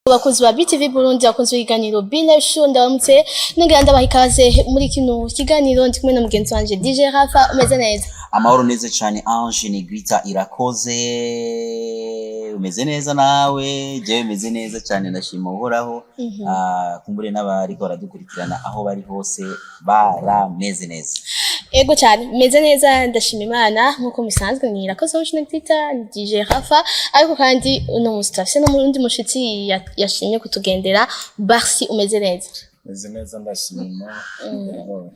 Bakunzi ba BTV Burundi, bakunzi b'ikiganiro Be Show, ndabamutse nongera ndabaha ikaze muri kino kiganiro. Ndi kumwe na mugenzi wanje DJ Rafa. Umeze neza? Amahoro neza cyane, Ange Negrita Irakoze. Umeze neza nawe? Jewe meze neza cyane, ndashima Uhoraho. Ah, kumbure n'abariko baradukurikirana aho bari hose barameze neza. Ego cyane, meze neza, ndashima Imana. Nk'uko musanzwe, ni Irakoze Ange Negrita, ni DJ Rafa, ariko kandi uno musi turafise n'umurundi mushitsi yashimye kutugendera. Barsi, umeze neza? Meze neza, ndashima. Yego.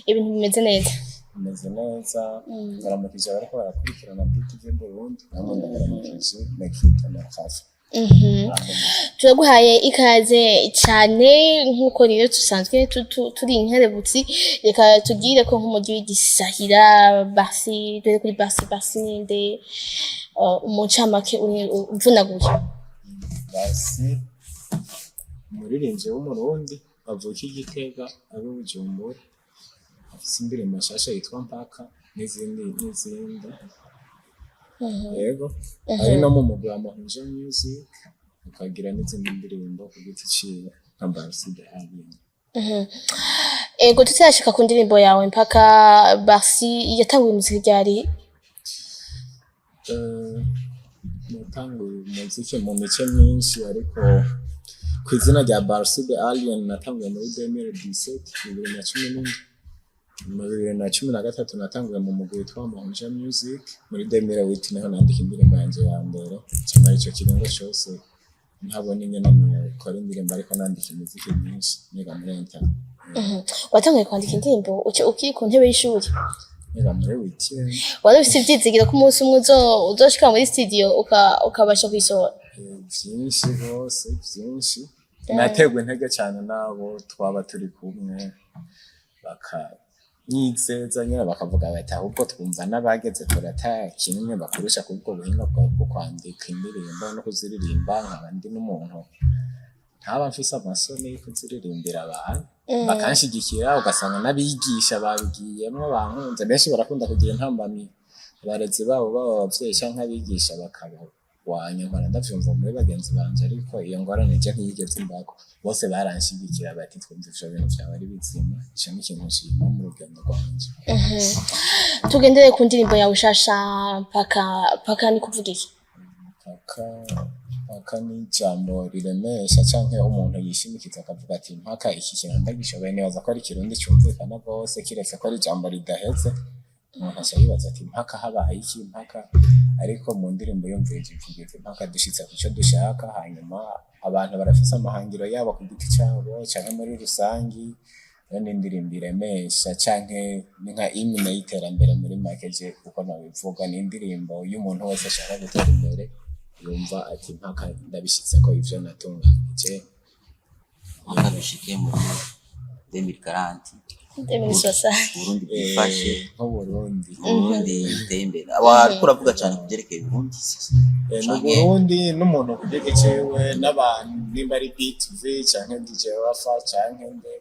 Ibintu bimeze neza? Meze neza. Ndaramukije abariko barakurikirana BTV Burundi, namwe ndabaramukije, Nekita na Rafa. Turaguhaye ikaze cyane. Nk'uko rero dusanzwe turi inkerebutsi, reka tugire ko nk'umujyi w'igisahira. Barsi, dore kuri Barsi. Barsi ninde umuncamake uvunaguye? Basi, umuririmbyi w'Umurundi avuka i Gitega, aba i Bujumbura, afise indirimbo nshasha yitwa Mpaka n'izindi n'izindi. Yego, ari no mu mugwi wa Mahuje Music, akagira n'izindi ndirimbo ku giti ciwe nka Barsi the Alien. Ego, tutarashika ku ndirimbo yawe Mpaka, Barsi yatanguye umuziki ryari? Natanguye umuziki mu mice myinshi, ariko ku izina rya Barsi the Alien natanguye muri 2017, 2017. Mu 2013 natanguye mu mugwi witwa Mahuje Music. Muri 2008 niho nandika indirimbo yanje ya mbere. Kimara ico kiringo cose ntabona ingene nokora indirimbo, ariko nandika imiziki myinshi niga muri interne. Watanguye kwandika indirimbo ukiri ku ntebe y'ishuri? Niga muri huitième. Wari ufise ivyizigiro ko umunsi umwe uzoshika muri studio ukabasha kuyisohora? Vyinshi rwose, vyinshi. Naterwa intege cyane n'abo twaba turi kumwe, bakanyizeza nyine, bakavuga bati: "Ahubwo twumva n'abageze kure ata kimwe bakurusha kubwo buhinga bwawe bwo kwandika indirimbo no kuziririmba." Nkaba ndi n'umuntu ntaba mfise amasoni yo kuziririmbira abantu, bakanshigikira. Ugasanga n'abigisha babigiyemwo bankunze. Benshi barakunda kugira intambamyi, abarezi babo, baba abavyeyi canke abigisha, bakabawanya. Mpora ndavyumva muri bagenzi banje, ariko iyo ngorane je ntiyigeze imbako. Bose baranshigikira bati: "Twumva ivyo bintu vyawe ari bizima." Ico ni ikintu nshima mu rugendo rwanje. Tugendere ku ndirimbo yawe shasha Mpaka. Mpaka ni kuvuga iki? Mpaka, mpaka ni ijambo riremesha canke umuntu yishimikiza akavuga ati: "Mpaka iki kintu ndagishoboye." Nibaza ko ari Ikirundi cumvikana rwose, kiretse ko ari ijambo ridaheze. Umuntu aca yibaza ati: "Mpaka habaye iki?" Mpaka, ariko mu ndirimbo yumvirije ivuga iti: "Mpaka dushitse ku cyo dushaka." Hanyuma abantu barafise amahangiro yabo ku giti cabo canke muri rusangi. Rero ni indirimbo iremesha canke ni nka hymne y'iterambere muri make. Je uko nabivuga, ni indirimbo y'umuntu wese ashaka gutera imbere, yumva ati: "Mpaka ndabishitseko ivyo natunganije." Mpaka dushike muri 2040. 2060. Burundi bwifashe. Nk'Uburundi. Burundi biteye imbere. Wariko uravuga cyane ku byerekeye Burundi. Ni Burundi n'umuntu ku giti ciwe n'abantu, nimba ari BTV canke DJ Rafa canke nde.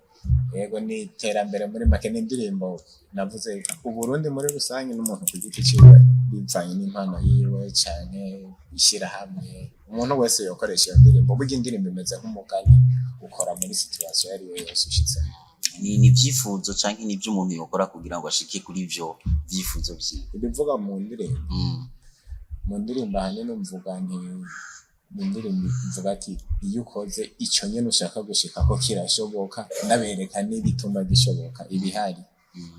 Yego, ni iterambere muri make. Ni indirimbo navuze Uburundi muri rusange n'umuntu ku giti ciwe bivanye n'impano yiwe canke ishyirahamwe. Umuntu wese yokoresha iyo ndirimbo. Burya indirimbo imeze nk'umugani, ukora muri situation iyo ari yo yose ushitsemo. Ni ibyifuzo canke ni ibyo umuntu yokora kugira ngo ashike kuri ivyo vyifuzo vyiwe? Ibivuga mu ndirimbo? Mu ndirimbo ahanini mvuga nti, mu ndirimbo ivuga ati: "Iyo ukoze ico nyene ushaka gushikako kirashoboka." Ndabereka n'ibituma gishoboka, ibihari,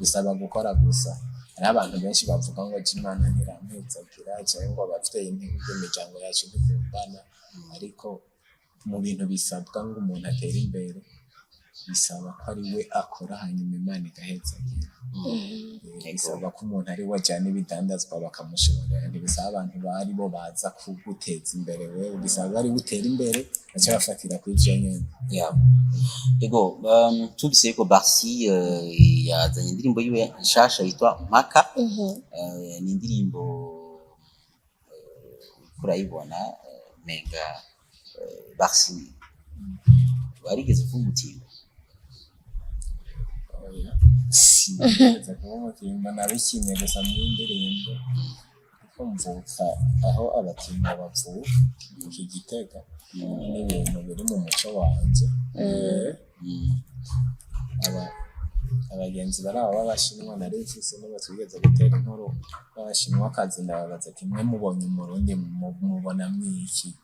bisaba gukora gusa. Hariho abantu benshi bavuga ngo: "Je Imana ntirampezagira", canke ngo: "Abavyeyi imiryango yacu ntikundana." Ariko mu bintu bisabwa ngo umuntu atere imbere, bisaba ko ari we akora, hanyuma Imana igahezagira. Bisaba ko umuntu ari we ajana ibidandazwa bakamushorera. Ntibisaba abantu bari bo baza kuguteza imbere wewe, bisaba ari we utera imbere, baca bafatira kuri ivyo nyene. Yeah. Ego, tumvise yuko Barsi yazanye indirimbo yiwe nshasha yitwa Mpaka. Ni indirimbo uriko urayibona, menga Barsi warigeze kuba umutimba? Oya, sinigeze kuba umutimba, nabikinye gusa mu ndirimbo. Ariko mvuka aho abatimbo bavuka, iki Gitega, n'ibintu biri mu muco wanje. Abagenzi bari aho b'Abashinwa nari mfise, nibo twigeze gutera inkuru b'Abashinwakazi. Ndababaza ati: "Mwe mubonye Umurundi mubona mwiki?"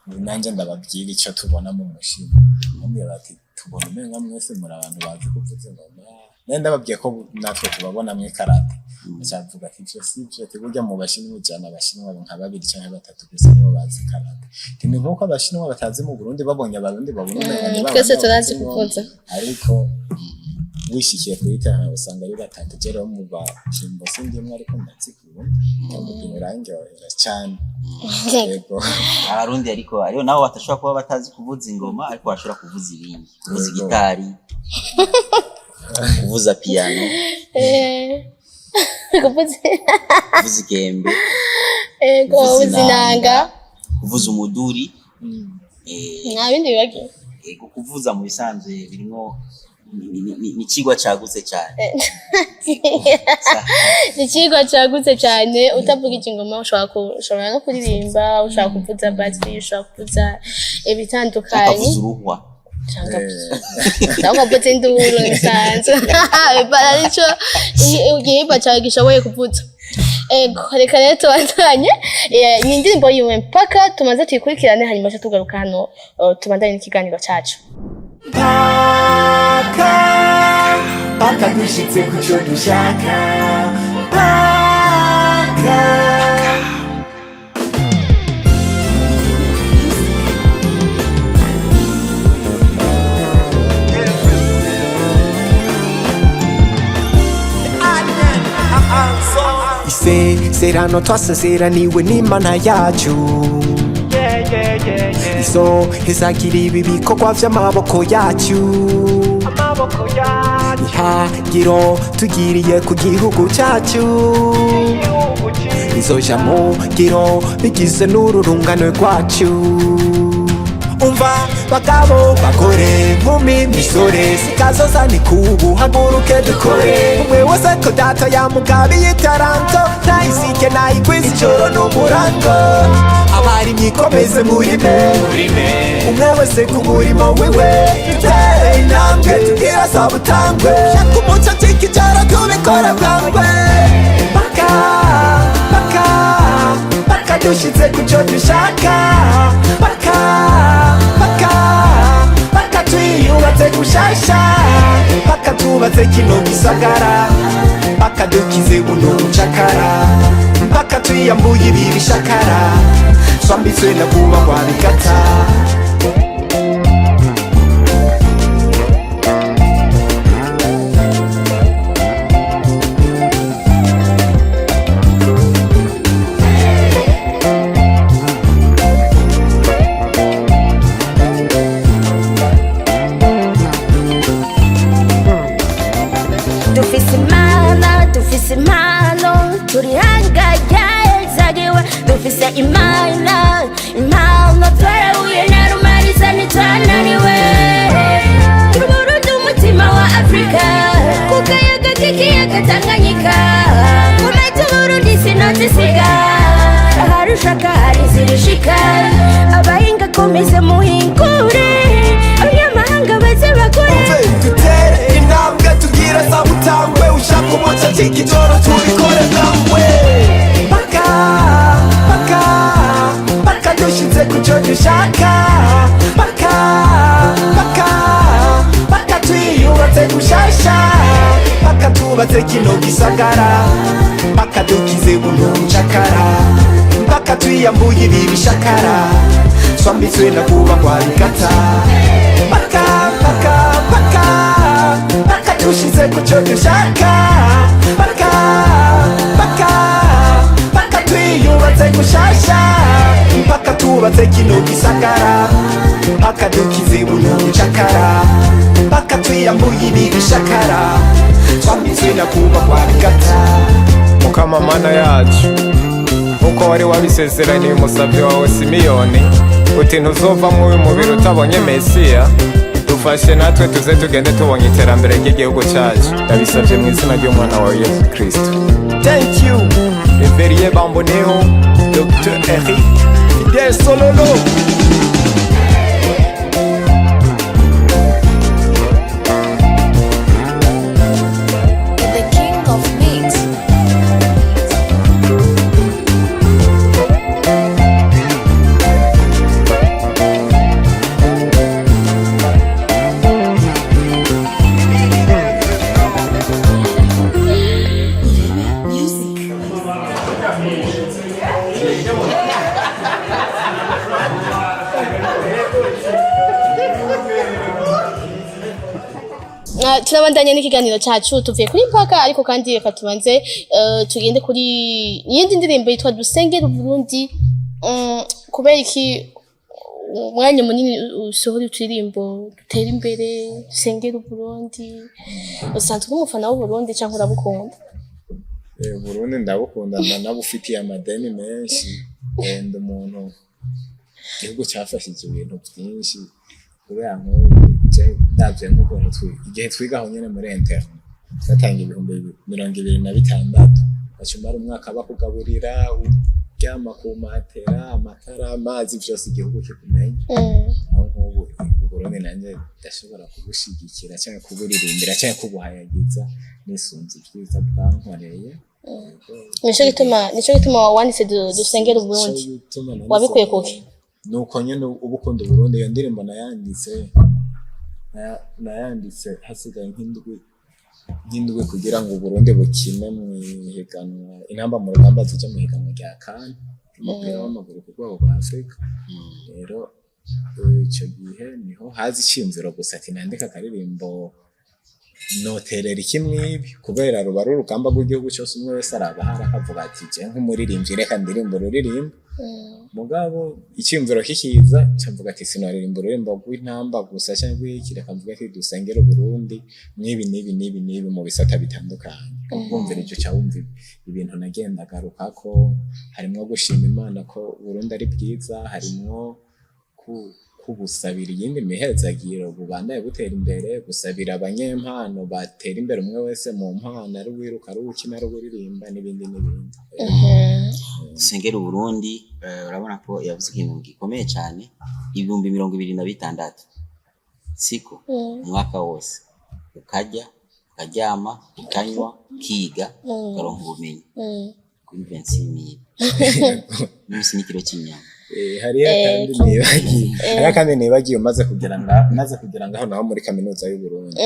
Nanje ndababwira ico tubona mu Mushinwa. Bambwira bati: "Tubona umenga mwese muri abantu bazi kuvuza ingoma." Nari ndababwiye ko natwe tubabonamwo ikarate. Aca avuga ati: "Ivyo sivyo," ati: "Burya mu Bashinwa 100, Abashinwa nka babiri canke batatu gusa nibo bazi karate." Ati: "Ni nkuko Abashinwa batazi mu Burundi, babonye Abarundi babona umenga ni Twese babandi turazi bavuza ingoma." Kuvuza. Ariko wishikiye kuri terrain usanga ari batatu. Je rero mu batimbo sindimwe, ariko ndazikunda, umugwi urandyohera cane, yego. Abarundi ariko hariho nabo batashobora kuba batazi kuvuza ingoma, ariko bashobora kuvuza ibindi, kuvuza gitari, kuvuza piano, Kuvuza kuvuza ikembe, Ego, kuvuza inanga, kuvuza umuduri. Nta bindi bibagiwe. Ego, kuvuza mu bisanzwe birimo ni icigwa cagutse cyane. Ni ikigwa cagutse cyane. Utavugije ingoma ushobora no kuririmba, ushobora kuvuza batterie, ushobora kuvuza ibitandukanye. Ukavuza uruhwa. Cyangwa ukavuza induru bisanzwe, bipara nico igihimba cyawe gishoboye kuvuza. Ego, reka rero tubandanye. Ni indirimbo yiwe mpaka tumaze tuyikurikirane, hanyuma tuce tugaruka hano, tubandanye n'ikiganiro cacu. Paka paka dushitse kuco dushaka, paka. Isezerano twasezeraniwe n'Imana yacu, izo izagira ibi bikorwa vy'amaboko yacu, ihagiro tugiriye ku gihugu cyacu, izoja mu ngiro bigize n'ururungano rwacu. Umva bagabo, bagore, nkumi, misore, sikazoza ni kubu, haguruke dukore, umwe wese ko data yamugabiye itaranto, nayisike nayigwiza ijoro n'umurango. Abarimyi komeze murime, umwe wese ku murimo wiwe, dutere intambwe tugira sabutangwe, shaka umuco cikijoro, tubikore bwangwe. Paka paka paka dushitse kuco dushaka, paka paka paka twiyubatse gushasha, paka tubatse kino gisagara, paka dukize buno bucakara, paka twiyambuye ibi bishakara twambitswe na kubahwa bigata. Dufise Imana, dufise impano, turi hangayazagiwe. Dufise Imana, impano, twarahuye na Rumariza, ntitwananiwe. Turi Burundi, umutima wa Afurika, ku kayaga k'ikiyaga Tanganyika. Komeza Uburundi, sinozisiga, aharushaka hari zirishika. Abahinga komeze muhingure, abanyamahanga baze bakore. Umve, dutere intambwe tugira sabutangwe, ushaka umuco cikijoro, tubikore bwangwe. Paka paka paka dushitse kuco dushaka, paka paka paka twiyubatse gushasha, paka tubatse kino gisagara, paka dukize buno bucakara, paka twiyambuye ibi bishakara twambitswe na kubahwa bigata. Paka paka paka paka dushize kuco dushaka, paka paka paka twiyubatse gushasha, paka tubatse kino gisagara, paka dukize buno bucakara, paka twiyambuye ibi bishakara twambitswe na kubahwa bigata. Mukama Mana yacu, nkuko wari wabisezeraniye umusabyi wawe Simiyoni uti: "Ntuzova uyu mubiri utabonye Mesiya," dufashe natwe tuze tugende tubonye iterambere ry'igihugu cyacu. Ndabisabye mu izina ry'umwana wawe Yesu Kristo. Thank you. Reverie Bamboneho, Dr Eric Fidel Sololo. The king of mix. Turabandanya n'ikiganiro cyacu, tuvuye kuri mpaka, ariko kandi reka tubanze tugende kuri iyindi ndirimbo yitwa Dusengere Burundi. Kubera iki umwanya munini usohora uturirimbo dutera imbere, dusengere Burundi? Usanzwe uri umufana w'Uburundi cyangwa urabukunda? Burundi ndabukunda, ndanabufitiye amadeni menshi. Ndi umuntu igihugu cyafashije ibintu byinshi, kubera nk'ubu je ndavye nk'ukuntu igihe twigaho nyene muri interne twatanga 26,000, baca umara umwaka bakugaburira, uryama ku matera, amatara, amazi, vyose igihugu kikumenya. Aho nk'ubu Uburundi nanjye ndashobora kubushigikira canke kuburirimbira canke kubuhayagiza nisunze ibyiza bwankoreye. Nico gituma wanditse Dusengere Uburundi? Nico gituma nanditse. Wabikuye kuki? Nuko nyene uba ukunda Uburundi. Iyo ndirimbo nayanditse hasigaye nk'indwi kugira ngo Uburundi bukine mu ihiganwa, Intamba mu Rugamba zije mu ihiganwa rya CAN ry'umupira w'amaguru ku rwego rwa Afurika. Rero ico gihe niho haza iciyumviro gusa ati nandika akaririmbo noterera iki mwibi, kubera ruba ari urugamba rw'igihugu cyose, umwe wese araba ahari akavuga ati je nk'umuririmbyi reka ndirimbo ururirimbo. Mugabo icyiyumviro kikiza nca mvuga ati sinoririmba ururirimbo rw'intamba gusa cyangwa rw'iki, reka mvuge ati dusengere Uburundi n'ibi n'ibi n'ibi n'ibi mu bisata bitandukanye. Wumvira icyo ca wumva ibintu nagenda garukako, harimwo gushima Imana ko Burundi ari bwiza, harimwo kubusabira iyindi mihezagiro bubandaye butera imbere, gusabira abanyempano batera imbere, umwe wese mu mpano, ari uwiruka, ari uwukina, ari uwuririmba, n'ibindi n'ibindi. Dusengere Uburundi, urabona ko yavuze ikintu gikomeye cyane, 26,000, siko? Umwaka wose ukarya, ukaryama, ukanywa, ukiga, ukaronka ubumenyi kuri 26,000 n'umunsi n'ikiro cy'inyama. Hariya kandi nibagiye, hariya kandi nibagiye, umaze kugera ngaho naho muri kaminuza y'u Burundi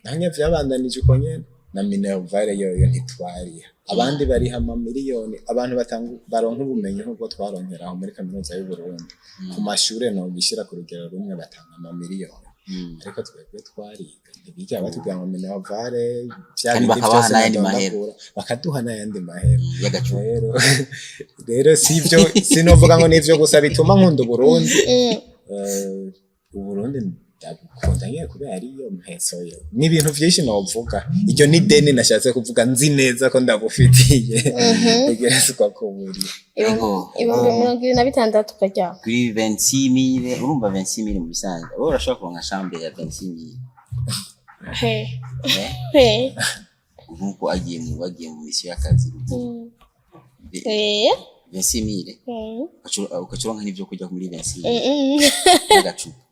nange vyabandanije uko nyene, na minerval yoyo ntitwariha, abandi bariha amamiliyoni. Abantu batanga baronka ubumenyi nk'ubwo twaronkera aho muri kaminuza y'u Burundi ku mashure no bishyira ku rugero rumwe, batanga amamiliyoni, ariko twebwe twariga ntibigera batubwira ngo minerval vya Kandi bindi bakabaha vyose n'ayandi mahera. nadondagura, bakaduha n'ayandi mahera y'agacupa. Rero sivyo, sinovuga ngo nivyo gusa bituma nkunda Uburundi. Uburundi ndabukunda nyene kubera ariyo mpetso yo ni ibintu vyinshi novuga. Iryo ni deni nashatse kuvuga, nzi neza ko ndagufitiye tegerezwa kuburi. Ego. 26,000 ukaryama. Kuri 26,000, urumva 26,000 mu bisanzwe wowe urashobora kuronka chambre ya 26,000? He? Eh? He? Nkuko agiye mu mission y'akazi ruguru. 26,000 ugaca uronka n'ivyo kurya muri 26,000 n'agacupa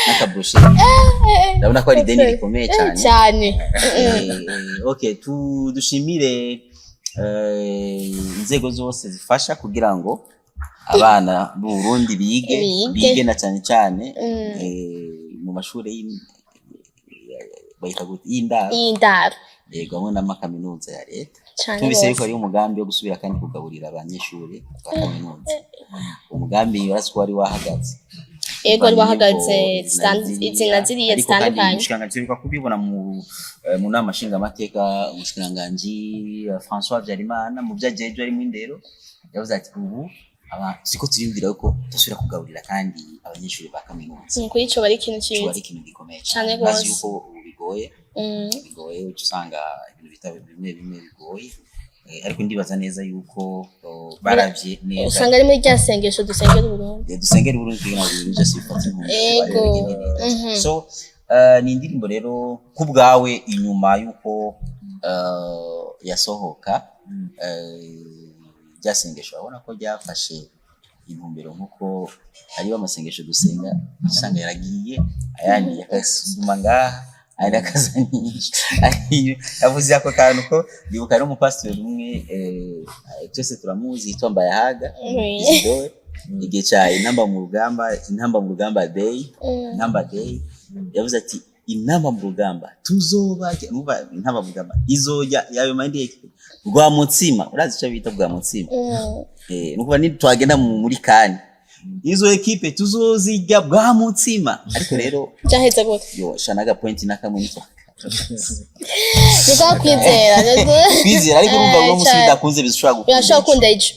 n'akabrochette. Ndabona ko ari ideni rikomeye cyane. Cyane. Okay, dushimire inzego zose zifasha kugira ngo abana b'u Burundi bige. Bige. Bige na cyane cyane mu mashuri bayita gute, y'indaro. Y'indaro. Yego, hamwe n'amakaminuza ya leta. Cane Tumvise yuko gose. ari umugambi wo gusubira kandi kugaburira abanyeshuri ba kaminuza. Umugambi uretse ko wari wahagaze. Yego, wari wahagaze. Izi izi na ziriya ariko kandi zitandukanye. Umushikiranganji turibuka kubibona mu nama nshingamateka, umushikiranganji François Habyarimana mu vyo ajejwe harimwo indero yavuze ati ubu siko turiyumvira yuko dusubira kugaburira kandi abanyeshuri ba kaminuza. Ni ukuri ico bari ikintu Ico ciza. ari ikintu gikomeye Cane cane. Bazi gose. yuko ubu bigoye, bigoye, uca usanga ibintu bitaba bimwe bimwe bigoye. Ariko ndibaza neza yuko baravye neza. Usanga ari muri rya sengesho dusengera Uburundi. Dusengera Uburundi kugira ngo ibintu byose bifate intumbero, bigende neza. So ni indirimbo rero ku bwawe inyuma yuko Yasohoka, rya sengesho urabona ko ryafashe intumbero, nkuko hariho amasengesho dusenga usanga yaragiye, ayandi akasuguma ngaha, ayandi akazanisha. Yavuze ako kantu ko ndibuka ari umupasitori umwe, twese turamuzi, yitwa Mbayahaga Isidore, igihe cya intamba mu rugamba, Intamba mu Rugamba Day. Intamba Day, yavuze ati: "Intamba mu rugamba tuzobajya." Numva Intamba mu Rugamba izojya yayo mandi rwa mutsima. Urazi icyo bita bwa mutsima? Nukuva ni twagenda muri kani izo ekipe tuzozijya bwa mutsima, ariko rero Byaheze gute? Yo shanaga point nakamwe nitwa Niko kwizera. Kwizera, ariko urumva uno musi bidakunze, bishobora gukunda. Birashobora gukunda ejo.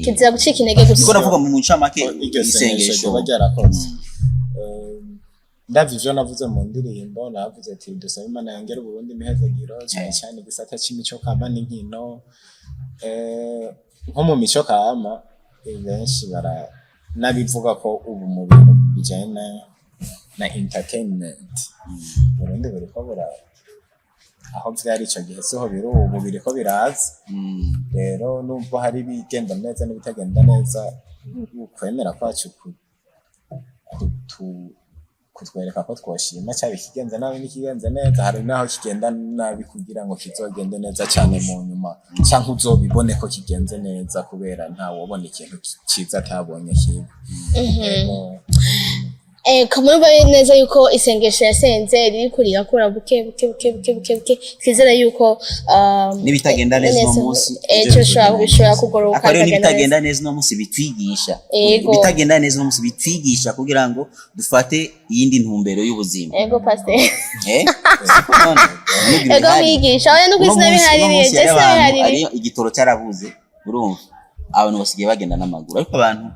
Kizira gucika intege Niko gusa. navuga mu ncamake Iryo sengesho isengesho ryoba ryarakoze. Ndavye ivyo navuze mu ndirimbo, navuze ati dusabe Imana yongere Uburundi imihezagiro, cane cane igisata c'imico kama n'inkino. Nko mu mico kama, benshi bara n'abivuga ko ubu mu bintu bijanye na entertainment Burundi buriko bura aho vyari ico gihe siho biri ubu, biriko biraza. Rero nubwo hari ibigenda neza n'ibitagenda neza, ukwemera kwacu kutwereka ko twoshima cyaba ikigenze nabi n'ikigenze neza. Hari naho kigenda nabi kugira ngo kizogende neza cyane mu nyuma, canke uzobibone ko kigenze neza, kubera ntawobona ikintu ciza atabonye kibi. Yego. Kamurumva neza yuko isengesho yasenze riri rirakura buke buke buke buke buke buke. Twizere yuko N'ibitagenda neza uno munsi, ejo bishobora kugoroka. Akaba rero bikagenda neza. N'ibitagenda neza uno munsi bitwigisha. Ibitagenda neza uno munsi bitwigisha kugira ngo dufate iyindi ntumbero y'ubuzima. Ego, pastor. Siko none? Nubwo Ego. bihari. Mwigisha, oya, nubwo Uno izina munsi bihaririye hariyo je abantu, sinabihaririye. hariyo igitoro cyarabuze, urumva abantu basigaye bagenda n'amaguru, ariko abantu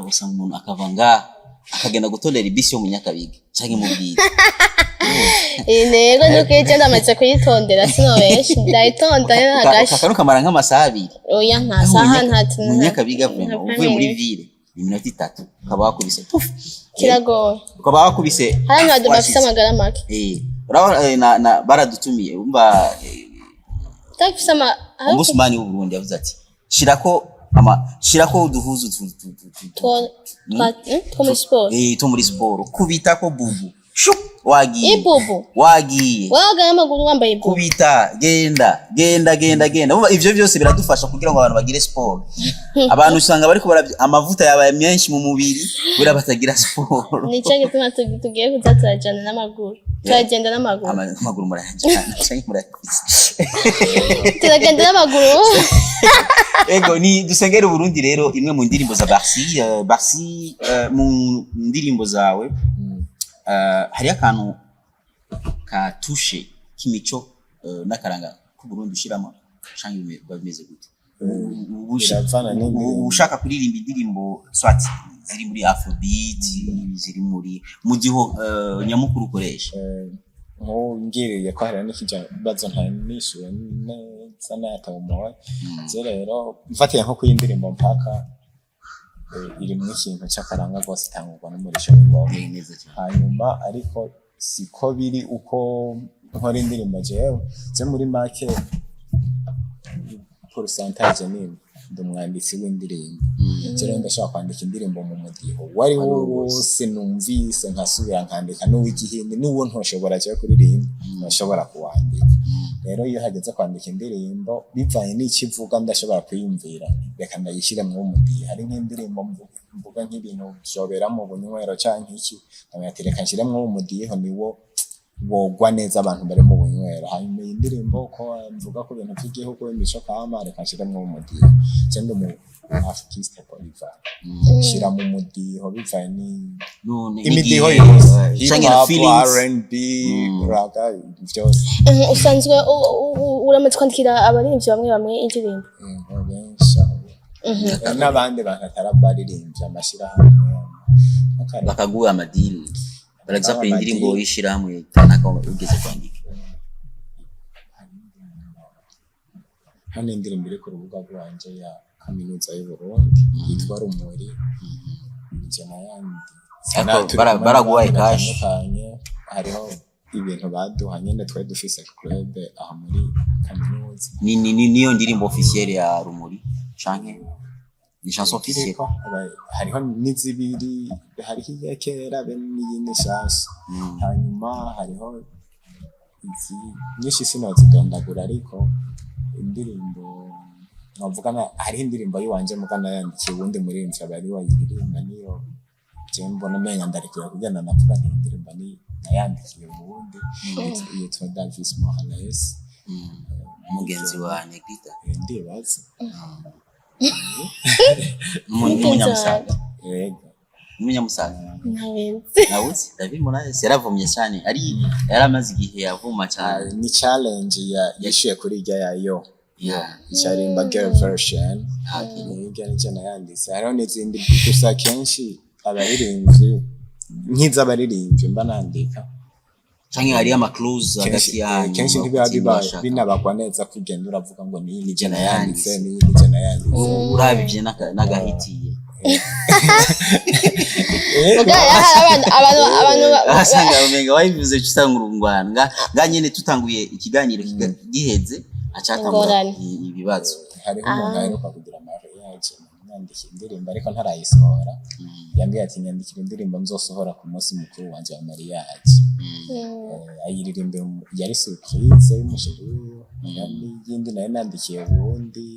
usanga umuntu akava ngaha akagenda gutondera ibisi yo mu Nyakabiga canke mu Bwiza. Intego nuko iyo ndamaze kuyitondera, sinobeshe, ndayitonda rero hagashi. Kakaru kamara nk'amasaha 2. Oya, nta saha, nta Mu Nyakabiga vraiment, uvuye muri ville, iminota 3 ukaba wakubise puf. Kiragoye. Ukaba wakubise. Hari abantu bafise Washitse. amagara make. Urabona, na baradutumiye, umva, utafise ama Ombudsman w'u Burundi yavuze ati shirako uduhuzu two muri siporo. Two muri siporo, kubitako bubu shu wagiye. Ibubu. Wagiye. Waga amaguru wambaye ibubu. Kubita, genda genda genda genda. Umva, ivyo byose biradufasha kugira ngo abantu bagire siporo. Abantu usanga bariko amavuta yabaye menshi mu mubiri kubera batagira siporo. Nico gituma tugiye kuza turajana n'amaguru, turagenda n'amaguru. Amaguru murayajana canke murayakubise? Turagenda n'amaguru. Ego, ni dusengere Uburundi rero, imwe mu ndirimbo za Barsi. Barsi, mu ndirimbo zawe hariyo akantu ka touche k'imico n'akaranga k'Uburundi ushiramo, canke biba bimeze gute? Biravana n'indirimbo. Ushaka kuririmba indirimbo soit ziri muri afrobeat, ziri muri mugiho nyamukuru ukoresha? Nk'ubu ngiriye ko hari n'ikibazo ntanishuye neza natamumoye. Je rero mfatiye nko kuyi ndirimbo mpaka, irimwo ikintu c'akaranga rwose, itangurwa n'umurisho w'ingoma. Neza cyane. Hanyuma ariko siko biri uko nkora indirimbo jewe. Je muri make pourcentage nini ndi umwanditsi w'indirimbo. Je rero ndashobora kwandika indirimbo mu mudiho uwo ari wo wose numvise, nkasubira nkandika n'uw'igihindi n'uwo ntoshobora jewe kuririmba, ntashobora kuwandika. Rero iyo hageze kwandika indirimbo, bivanye n'ico ivuga, ndashobora kwiyumvira reka ndayishyire mu mudiho. Hari nk'indirimbo mvuga nk'ibintu vyobera mu bunywero canke iki, nkamenya ati reka nshyiremwo umudiho niwo wogwa neza abantu bari mu bunywero. Hanyuma iyi ndirimbo ko mvuga ku bintu vy'igihugu, imico kama, reka nshiremwo umudiho. Je ndi umu artiste polyvalent, shira mu mudiho bivanye ni None imidiho n'igihe, yose, hip canke na hop, feelings. R&B, raga, vyose. Usanzwe uramaze kwandikira abaririmbyi bamwe bamwe indirimbo? Yego, benshi aho. N'abandi bantu atari abaririmbyi, amashirahamwe nk'akarorero. Bakaguha amadili, par exemple Bakaguha indirimbo amadili. y'ishirahamwe kanaka ugeze kwandika? Hano indirimbo iri ku rubuga rwanje ya Kaminuza y'u Burundi yitwa Rumuri, nije nayanditse. Ariko Turi kumwe baraguhaye n'abandi cash? batandukanye, hariho. Ibintu baduha nyene, twari dufise club aho muri kaminuza. Ni niyo ndirimbo officielle ya Rumuri canke ni chanson officielle? Kiriko, hariho n'izibiri, hariho iya kera be n'iyindi nshasha. Hanyuma hariho izi nyinshi, sinozidondagura, ariko indirimbo novuga hariho indirimbo yiwanje muga nayandikiye uwundi muririmbyi, aba ari wayiririmba. Niyo je mbona umenga ndarekera kugenda navuga nti indirimbo ni nayandikiye uwundi yitwa Davis Morales. Umugenzi wa Negrita? Ndibaza. N'umunyamusaga? Yego. N'umunyamusaga? Ntabizi. Nawuzi David Morales yaravumye cyane, ari yaramaze igihe yavuma cyane. Ni challenge ya yishuye kuri irya yayo icarimba girl version. Nirya nicyo nayanditse. Hariho n'izindi, gusa kenshi abaririmbyi, nk'iz'abaririmbyi mba nandika. Canke hariyo ama clause hagati Kenshi yanyu? kenshi ntibiba Bakutima bashaka. binabagwa neza kugenda uravuga ngo niyi nije nayanditse, Nayanditse. niyi nije nayanditse. Urabivye n'agahitiye. Muga hari abantu Asanga umenga wabivuze usanga urungwana nga nyene tutanguye ikiganiro giheze acatangura Ingorane. ibibazo. Hariho umuntu aheruka kugira mariage, yandikiye indirimbo ariko ntarayisohora. Yambwiye ati: "Nyandikira indirimbo nzosohora ku munsi mukuru wanje wa mariage." Ayiririmbe yari surprise y'umuchéri wiwe. Hariho n'iyindi nayo nandikiye ubundi.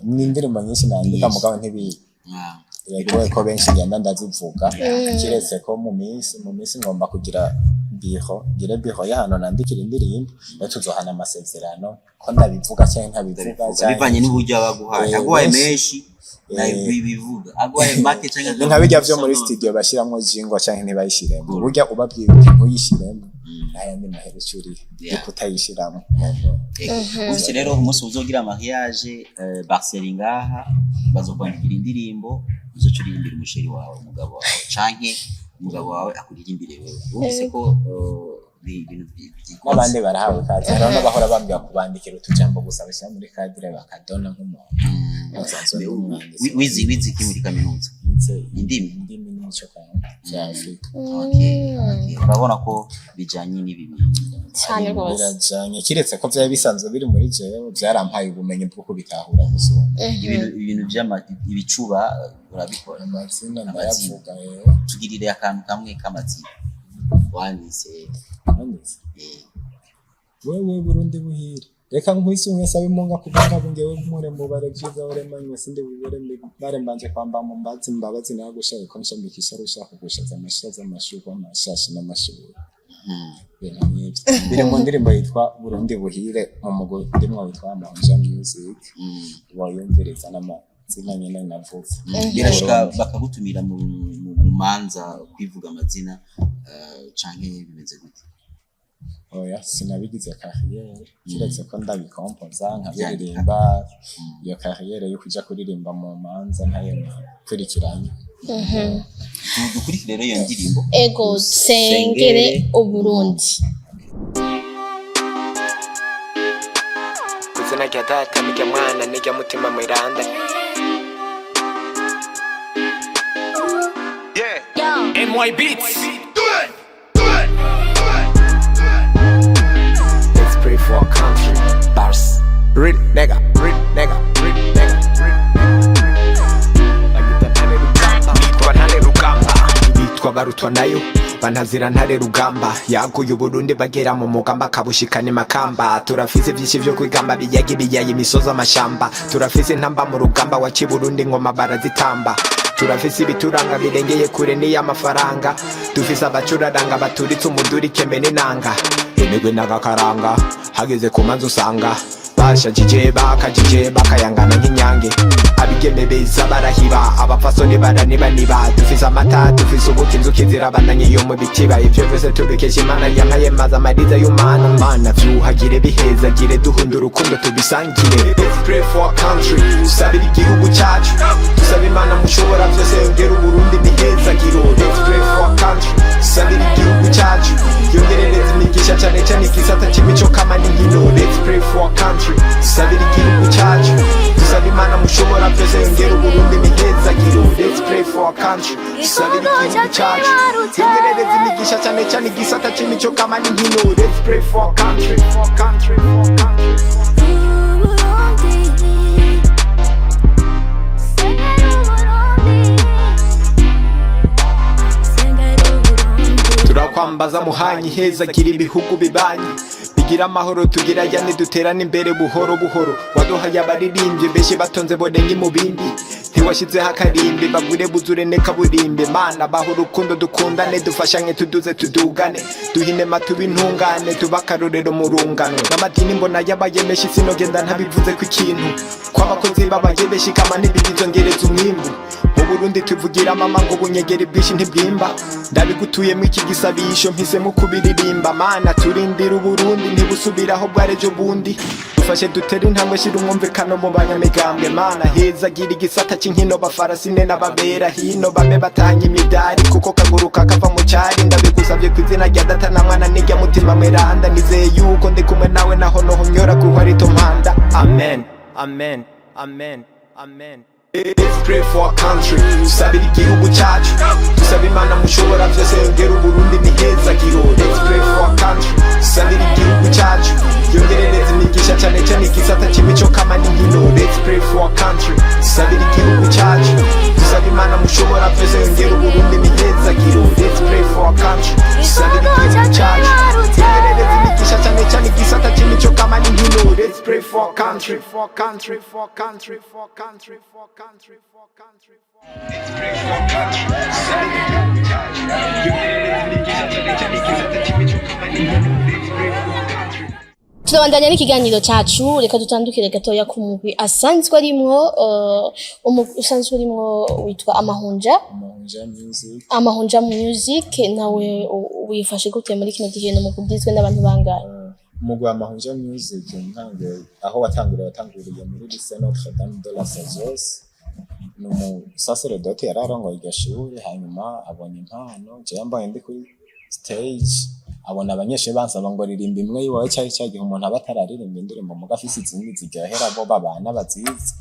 Ni indirimbo nyinshi nandika. Nyinshi. Mugabo ntibi biragoye ko benshi ngenda ndazivuga, kiretse ko mu minsi ngomba kugira biro, ngire biro y'ahantu nandikira indirimbo, rero tuzohana amasezerano ko ndabivuga canke ntabivuga. Ndabivuga, bivanye n'uburyo aba aguhaye. Aguhaye menshi bivuga, aguhaye make canke Ni nka bijya vyo muri studio bashiramwo jingle canke ntibayishiremo. Burya ubabwiye uti ntuyishiremo, nta yandi mahera ucuriye yuko utayishiramo. Ufise rero umunsi uzogira mariage, Barcel ngaha bazokwandikira indirimbo, uzoca uririmbira umuchéri wawe, umugabo wawe, canke umugabo wawe akuririmbire wewe. Wumvise ko ibintu byikoze. N'abandi barahawe ikaze. Hariho n'abahora bambwira kubandikira utujambo gusa bashyira muri cadre bakadona nk'umuntu basanzwe ari umwanditsi. Wize iki muri kaminuza? Nize Indimi? Indimi n'imico kama vya Afrika. Okay. Urabona ko bijanye n'ibi bintu. Cyane rwose. Birajanye, kiretse ko vyari bisanzwe biri muri jewe, vyarampaye ubumenyi bwo kubitahura gusumba. Ibintu vy'ama ibicuba urabikora? Amazina? Amazina. Ndayavuga rero. Tugirire akantu kamwe k'amazina wanditse. Nanditse. Wewe Burundi buhire, reka nkwisunge, sabe imunga kubungabunge, we mpure mubare vyiza uremanywe, sindi bubere bare, mbanje kwamba mu mbazi imbabazi nagushaye ko nshambikisha rushaka gushaza amashaza amashurwe amashashi n'amashuri. Ibintu nk'ivyo biri mu ndirimbo yitwa Burundi buhire, mu mugwi ndimwo witwa Amahonja Music. Woyumviriza n'amazina nyene navuze. Birashika bakagutumira mu manza kwivuga amazina, canke bimeze gute? Oya, sinabigize carrière, kiretse ko ndabikompoza nkabiririmba. Iyo carrière yo kuja kuririmba mu manza ntayo nakurikiranye. Dukurikire rero iyo ndirimbo. Ego, Sengere Uburundi. Izina rya Data n'irya Mwana n'irya Mutima Mweranda. NY Beats. Let's pray for our country. Bars. Real nigga, real nigga, real nigga, real nigga. Bagita Ntare Rugamba. Nitwa Ntare Rugamba. Bitwa barutwa nayo bantazira Ntare Rugamba, yaguye Uburundi bagera mu mugamba kabushikana makamba. Turafise vyinshi vyo kwigamba, biyaga, ibiyaya, imisozi, amashamba. Turafise intamba mu rugamba waci Burundi, ngoma barazitamba. Turafise ibituranga birengeye kure n'iy'amafaranga. Dufise abacuraranga baturitse umuduri, keme n'inanga, imigwi n'agakaranga. Hageze ku manza usanga bashajije, bakajije, bakayangana nk'inyange. Abigeme beza barahiba, abapfasoni baranibaniba. Dufise amata, dufise ubuki, inzuki zirabandanye iyo mu bitiba. Ivyo vyose tubikesha Imana yampaye maze amariza y'umana. Mana vyuhagire, bihezagire, duhunda urukundo tubisangire. Let's pray for our country, dusabire igihugu cyacu, dusabe Imana mushobora vyose yongera Uburundi imihezagiro. Let's pray for our country, dusabire igihugu cyacu, yongerereza imigisha cyane cyane igisata c'imico kama n'inkino. Let's pray for our country, dusabire igihugu cyacu, dusabe Imana mushobora vyose yongera Uburundi imihezagiro. Let's pray for for our country. Dusabire igihugu cyacu, yongerereza imigisha, cyane cyane igisata c'imico kama n'inkino. Let's pray for our country, for our country, for our country. Uburundi, sengera Uburundi, sengera Uburundi. Turakwambaza muhanyi, heza gira ibihugu bibanyi bigira amahoro, tugira yane, duterane imbere buhoro buhoro. Waduhaye abaririmbyi benshi batonze borenga mu bindi, ntiwashyizeho akarimbi bagure buzure nekaburimbi. Mana, baha urukundo, dukundane, dufashanye, tuduze tudugane, duhinema, tuba intungane, tuba akarorero mu rungano. N'amadini mbona yabaye menshi, sinogenda ntabivuze ko ikintu kw'abakozi babaye benshi kama ntibibizongereza umwimbu. Mu Burundi tuvugira mama ngo bunyegeri bwinshi ntibwimba. Ndabigutuyemo iki gisabisho, mpisemo kubiririmba. Mana, turindira Uburundi ntibusubiraho bwarejo bundi, dufashe dutere intambwe, shira umwumvikano mu banyamigambwe. Mana, heza gira igisata c'inkino, bafarasine n'ababera hino bame batanye imidari, kuko kaguruka kava mu cari. Ndabigusavye ku izina rya Data na Mwana n'irya Mutima Mweranda. Nizeye yuko ndi kumwe nawe naho nohonyora kuko ari to mpanda. Amen, amen, amen, amen. Let's pray for our country. Dusabire igihugu cyacu, dusabe Imana mushobora byose yongera Uburundi imihezagiro. Let's pray for our country. Dusabire igihugu cyacu, yongerereza imigisha, cyane cyane igisata c'imico kama n'inkino. Let's pray for our country. Dusabire igihugu cyacu, dusabe Imana mushobora byose yongera Uburundi imihezagiro. Let's pray for our country. Dusabire igihugu cyacu, yongerereza imigisha, cyane cyane igisata c'imico kama n'inkino. Let's pray for our country, for our country, for our country, for our country, for our country, for our country. Let's pray for our country. Dusabire igihugu cyacu, yongerereza imigisha, cyane cyane igisata c'imico kama n'inkino. Let's pray for our country. Turabandanya n'ikiganiro cacu. Reka dutandukire gatoya ku mugwi asanzwe arimwo, umugwi usanzwe urimwo witwa Amahunja. Amahunja Music. Amahunja Music nawe wifashe gute muri kino gihe? Ni umugwi ugizwe n'abantu bangahe? Umugwi wa Mahunja Music, ntange aho watanguriye, watanguriye muri Lycée Notre Dame de la Sagesse. Ni umusaseredoti yari arongoye iryo shuri, hanyuma abonye impano jewe mbonye ndi kuri stage, abona abanyeshuri bansaba ngo ririmba imwe yiwawe. Cari ca gihe umuntu aba atararirimba indirimbo muga afise izindi ziryohera bo babana bazizi.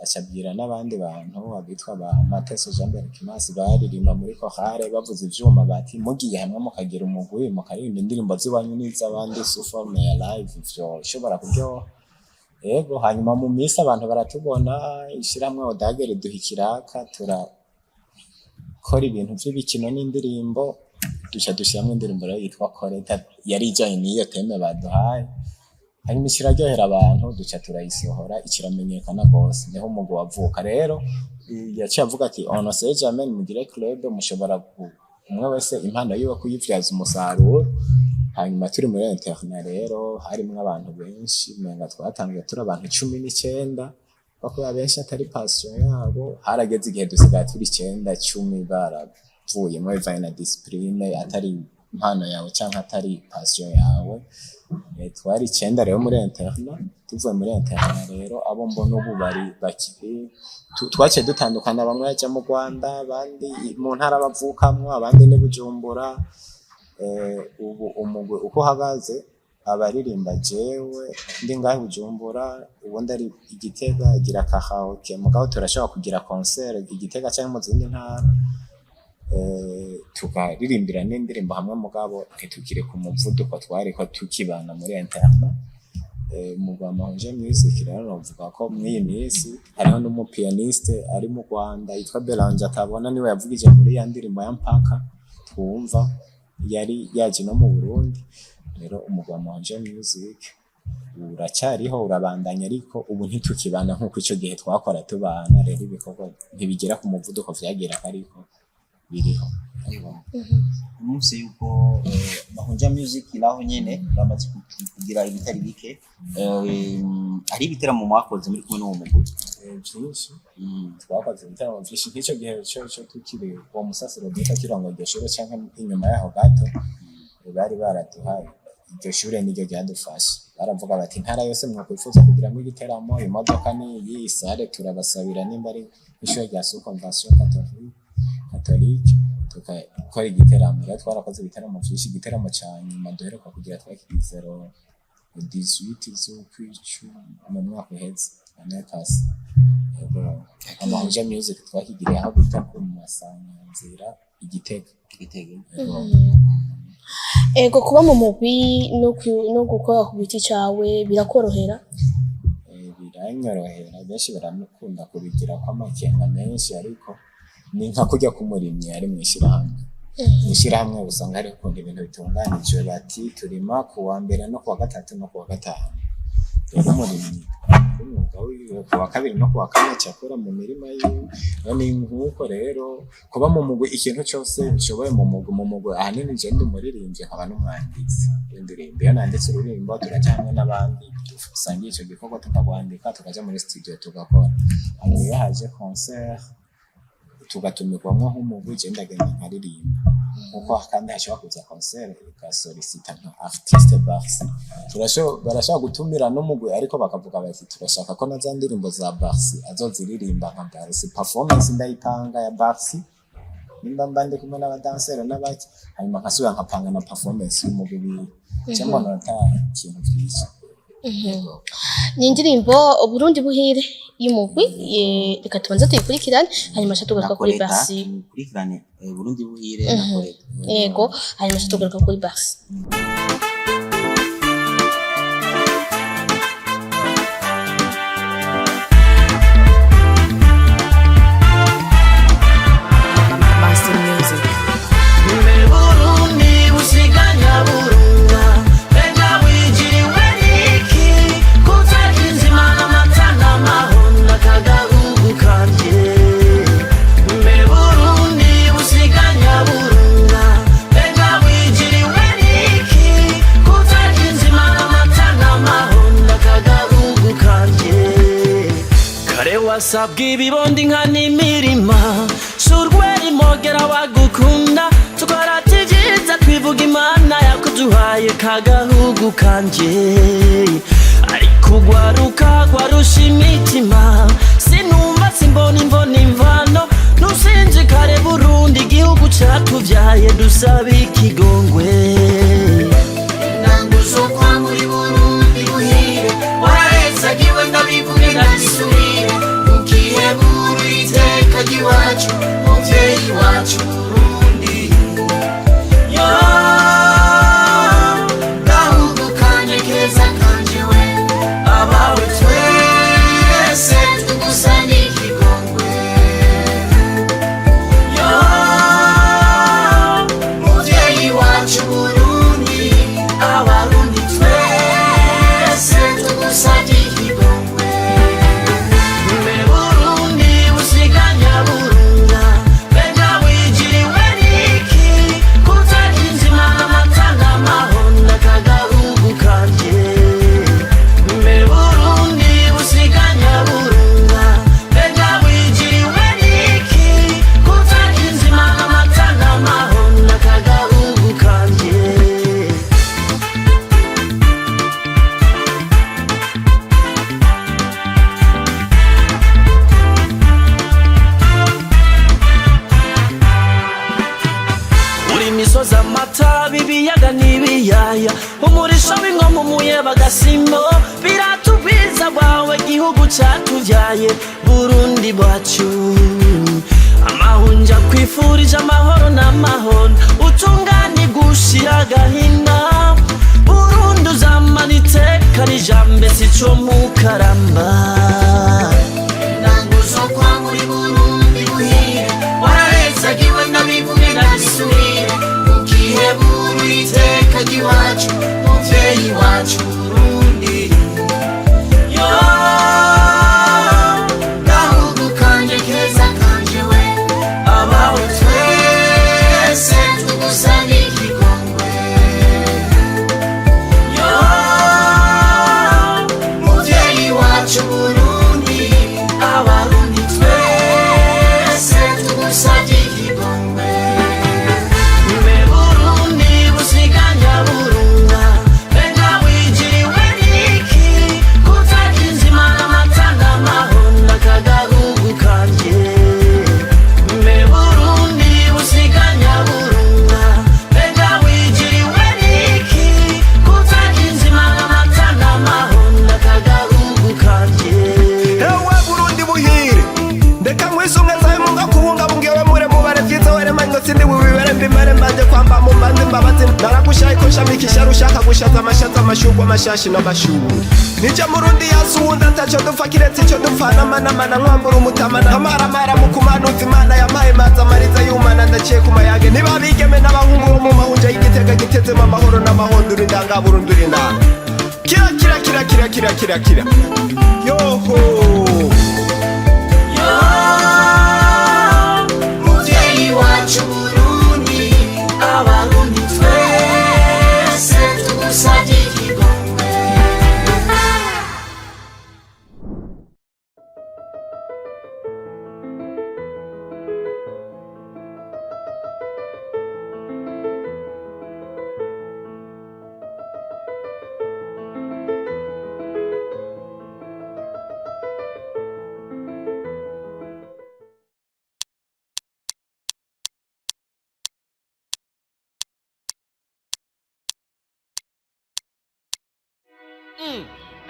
Acabwira n'abandi bantu abitwa ba Mateso Jean Berkimas baririmba muri chorale bavuza ivyuma, bati mugiye hamwe mukagira umugwi, mukaririmba indirimbo z'iwanyu n'iz'abandi sous forme ya live, vyoshobora kuryoha. Ego, hanyuma mu minsi abantu baratubona, ishirahamwe Odage riduha ikiraka, turakora ibintu vy'ibikino n'indirimbo, duca dushiramwo indirimbo rero yitwa Koreta, yari ijanye n'iyo thème baduhaye. Hanyuma ikiraryohera abantu, duca turayisohora, ikiramenyekana gose, niho umugwi wavuka. Rero yaciye avuga ati on ne sait jamais, mugire club, mushobora umwe wese impano yiwe kuyivyaza umusaruro. Hanyuma turi muri internat rero harimwo abantu benshi, umenga twatanguye turi abantu 19, kuko abenshi atari passion yabo. Harageze igihe dusigaye turi icenda, 10 baravuyemo bivanye na discipline, atari impano yawe canke atari passion yawe. Twari icenda rero muri internat. Tuvuye muri internat rero, abo mbona ubu bari bakiri, twaciye dutandukana, bamwe baja mu Rwanda, abandi mu ntara bavukamwo, abandi ni Bujumbura. Ubu umugwi uko uhagaze, abaririmba jewe ndi ngahe Bujumbura, ubundi ari Igitega agira karaoke, mugabo turashobora kugira concert Igitega canke mu zindi ntara, tukaririmbira n'indirimbo hamwe, mugabo ntitukire ku muvuduko twariko tukibana muri internat. Umugwi wa Mahonje Music rero novuga ko mw'iyi minsi hariho n'umupianiste ari mu Rwanda yitwa Belange atabona, niwe yavugije muri ya ndirimbo ya Mpaka twumva, yari yaje no mu Burundi. Rero umugwi wa Mahonje Music uracyariho, urabandanya, ariko ubu ntitukibana nk'uko ico gihe twakora tubana. Rero ibikorwa ntibigera ku muvuduko vyagirako, ariko biriho. Numvise yuko Mahunja Music naho nyene bamaze kugira ibitari bike. Hari ibiteramo mwakoze muri kumwe n'uwo mugwi? Vyinshi. Twakoze ibitaramo vyinshi nk'ico gihe co tukiri uwo musaserodoti akirongoye iryo shure canke inyuma yaho gato, bari baraduhaye iryo shure, niryo ryadufasha. Baravuga bati intara yose mwakwifuza kugiramwo igiteramo, imodoka niyi, salle turabasabira, nimba ari ishure rya sous convention catholique, tukakora igiteramo. Rero twarakoze ibiteramo vyinshi. Igiteramo ca nyuma duheruka kugira twakigize le 18 z'ukwicumi mu mwaka uheze. Année passée. Yego. Amahuja Music twakigiriye aho bita ku Masanganzira i Gitega. Gitega. Yego. Ego, kuba mu mugwi no gukora ku giti cawe birakorohera? Biranyorohera. Benshi baramukunda kubigira ko amakenga menshi, ariko ni nka kurya k'umurimyi ari mw'ishirahamwe. Mw'ishirahamwe usanga hariho ukuntu ibintu bitunganijwe, bati turima ku wa mbere no ku wa gatatu no ku wa gatanu. Rero umurimyi umwuga wiwe ku wa kabiri no ku wa kane aca akora mu mirima yiwe. None nk'uko rero kuba mu mugwi, ikintu cose ushoboye mu mugwi, ahanini je ndi umuririmbyi nkaba n'umwanditsi w'indirimbo. Iyo nanditse ururirimbo, turaja hamwe n'abandi dusangiye ico gikorwa, tukagwandika, tukaja muri studio tugakora. Hanyuma iyo haje concert tugatumirwamwo nk'umugwi, je ndagenda nkaririmba. Nkuko kandi hashobora kuza concert igasolicita nka artiste Barsi, barashobora gutumira n'umugwi, ariko bakavuga bati turashaka ko na za ndirimbo za Barsi azoziririmba nka Barsi. Performance ndayipanga ya Barsi nimba mba ndi kumwe n'abadanseri n'abaki, hanyuma nkasubira nkapanga na performance y'umugwi wiwe. Je mbona ata kintu vyiza. Yego. Ni indirimbo Burundi buhire y'umugwi. Reka tubanze tuyikurikirane, hanyuma ca tugaruka kuri Nakoreta. Barsi. Mukurikirane Burundi buhire nakoreta. Yego, hanyuma ca tugaruka kuri Barsi. Master Music. Burundi busiganya burunga, mbega wigiriwe n'iki kutakinze Imana amata n'amahonda kagahugu kanje? Mbe Burundi busiganya burunga, mbega wigiriwe n'iki kutakinze Imana amata n'amahonda kagahugu kanje? Kare wasabwa ibibondi nka n'imirima surwera imogera wagukunda, tukarata ibyiza twivuga Imana yakuduhaye kagahugu kanje. Ariko ugwaruka gwarusha imitima, sinumva simbona imvona imvano ntusinzikare. Burundi igihugu catuvyaye, dusaba ikigongwe. Nanguzo kwa muri Burundi buhire, warahezagiwe, ndabivuge ndabisubire, ukihebura iteka ry'iwacu, muvyeyi wacu Burundi. Yo gahugu kanje keza kanje we, abawe twese tugusa n'ikigongwe. Yo muvyeyi wacu Burundi, abarundi twese tugusabye ikigongwe. Mbe Burundi busiganya burunga, mbega wigiriwe n'iki kutakinze Imana amata n'amahonda kagahugu kanje? Mbe Burundi busiganya burunga, mbega wigiriwe n'iki kutakinze Imana amata n'amahonda kagahugu kanje? Uri imisozi, amata, ibiyaga n'ibiyaya, umurisho w'ingoma, umuyeba, agasimbo birata ubwiza bwawe, gihugu catuvyaye, Burundi bwacu. Amahunja kwifurije amahoro n'amahoro, utungane gushira agahinda. Burundi uzamanitse karijambe sico mukaramba. Nanguzo kwa muri Burundi buhire, warahezagiwe, ndabivuge ndabisubire, ukihebura iteka ry'iwacu, muvyeyi wacu Burundi. Yo gahugu kanje keza kanje we, abawe twese tugusa n'ikigongwe. Yo muvyeyi wacu Burundi, abarundi twese tugusabye ikigongwe. Mbe Burundi busiganya burunga, mbega wigiriwe imbabazi. Naragushaye ko nshamikisha rushaka gushaza amashaza, amashurwe, amashashi n'amashuri. Nije Murundi yasi uwundi ataco dupfa kiretse ico dupfana. Manamana nkwambura umutamana, amaramara mu kumanuza. Imana yampaye mazi amariza y'umana. Ndaciye ku mayange, niba bigeme n'abahungu bo mu mahunja y'Igitega gitezemo amahoro n'amahondura, indangaburundura, indanga kira kira kira kira kira kira kira yoho. Muvyeyi wacu Burundi, Abarundi twese tugusavye ikigongwe.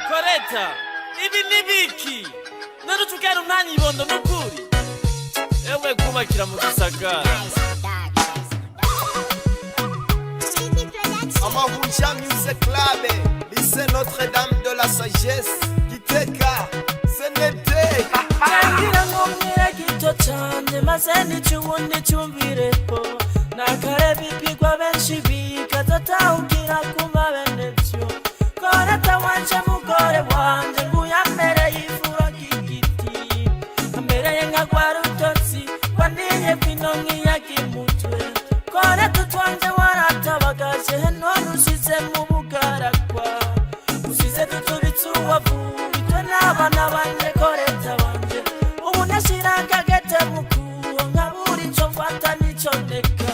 Koreta, ibi ni biki? None ucukera umwanya ibondo n'ukuri ewe kubakira mu gisagara. Amahuja Music Club, Lycée Notre-Dame de la Sagesse, Gitega, CND. Ngira ngo mwire gito cane maze n'icuwundi cyumvireho nakare bipigwa benshi bikazotahukira kumva bene vyo. Koreta wanje, mugore wanje, nguyambereye ifuro ry'igiti, ambereye nka rwa rutotsi waniye kwino nk'iyagimutwe. Koreta utwanje waratabagaje, none usize mu bugaragwa, usize dutubitse uwavu bitwe n'abana banje. Koreta wanje, ubu nashira akagete mu kuwo nkabura ico mfata n'ico ndeka,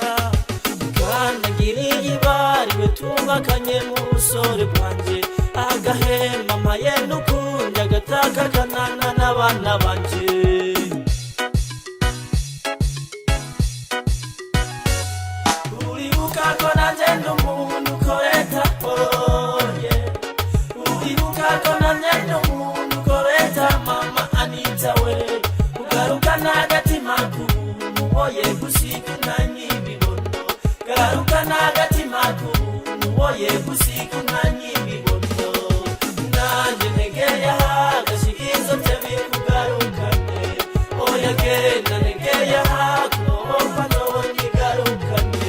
kandi ngiriye ibariwe tubakanye mu busore bwanje, agahema mpaye n'ukundi agataka kanana n'abana banje. Uribuka ko nanje ndi umuntu, Koreta, oye. Uribuka ko nanje ndi umuntu, Koreta. Mama Anita we, ugaruka n'agatima k'ubuntu, woye gusiga umwanya ibibondo. Garuka n'agatima k'ubuntu, woye gusiga umwanya ibibondo. Nanjye ntegeye aha agashikizo bikugarukane. Oya genda, ntegeye aha kubohokwa nobona igarukane.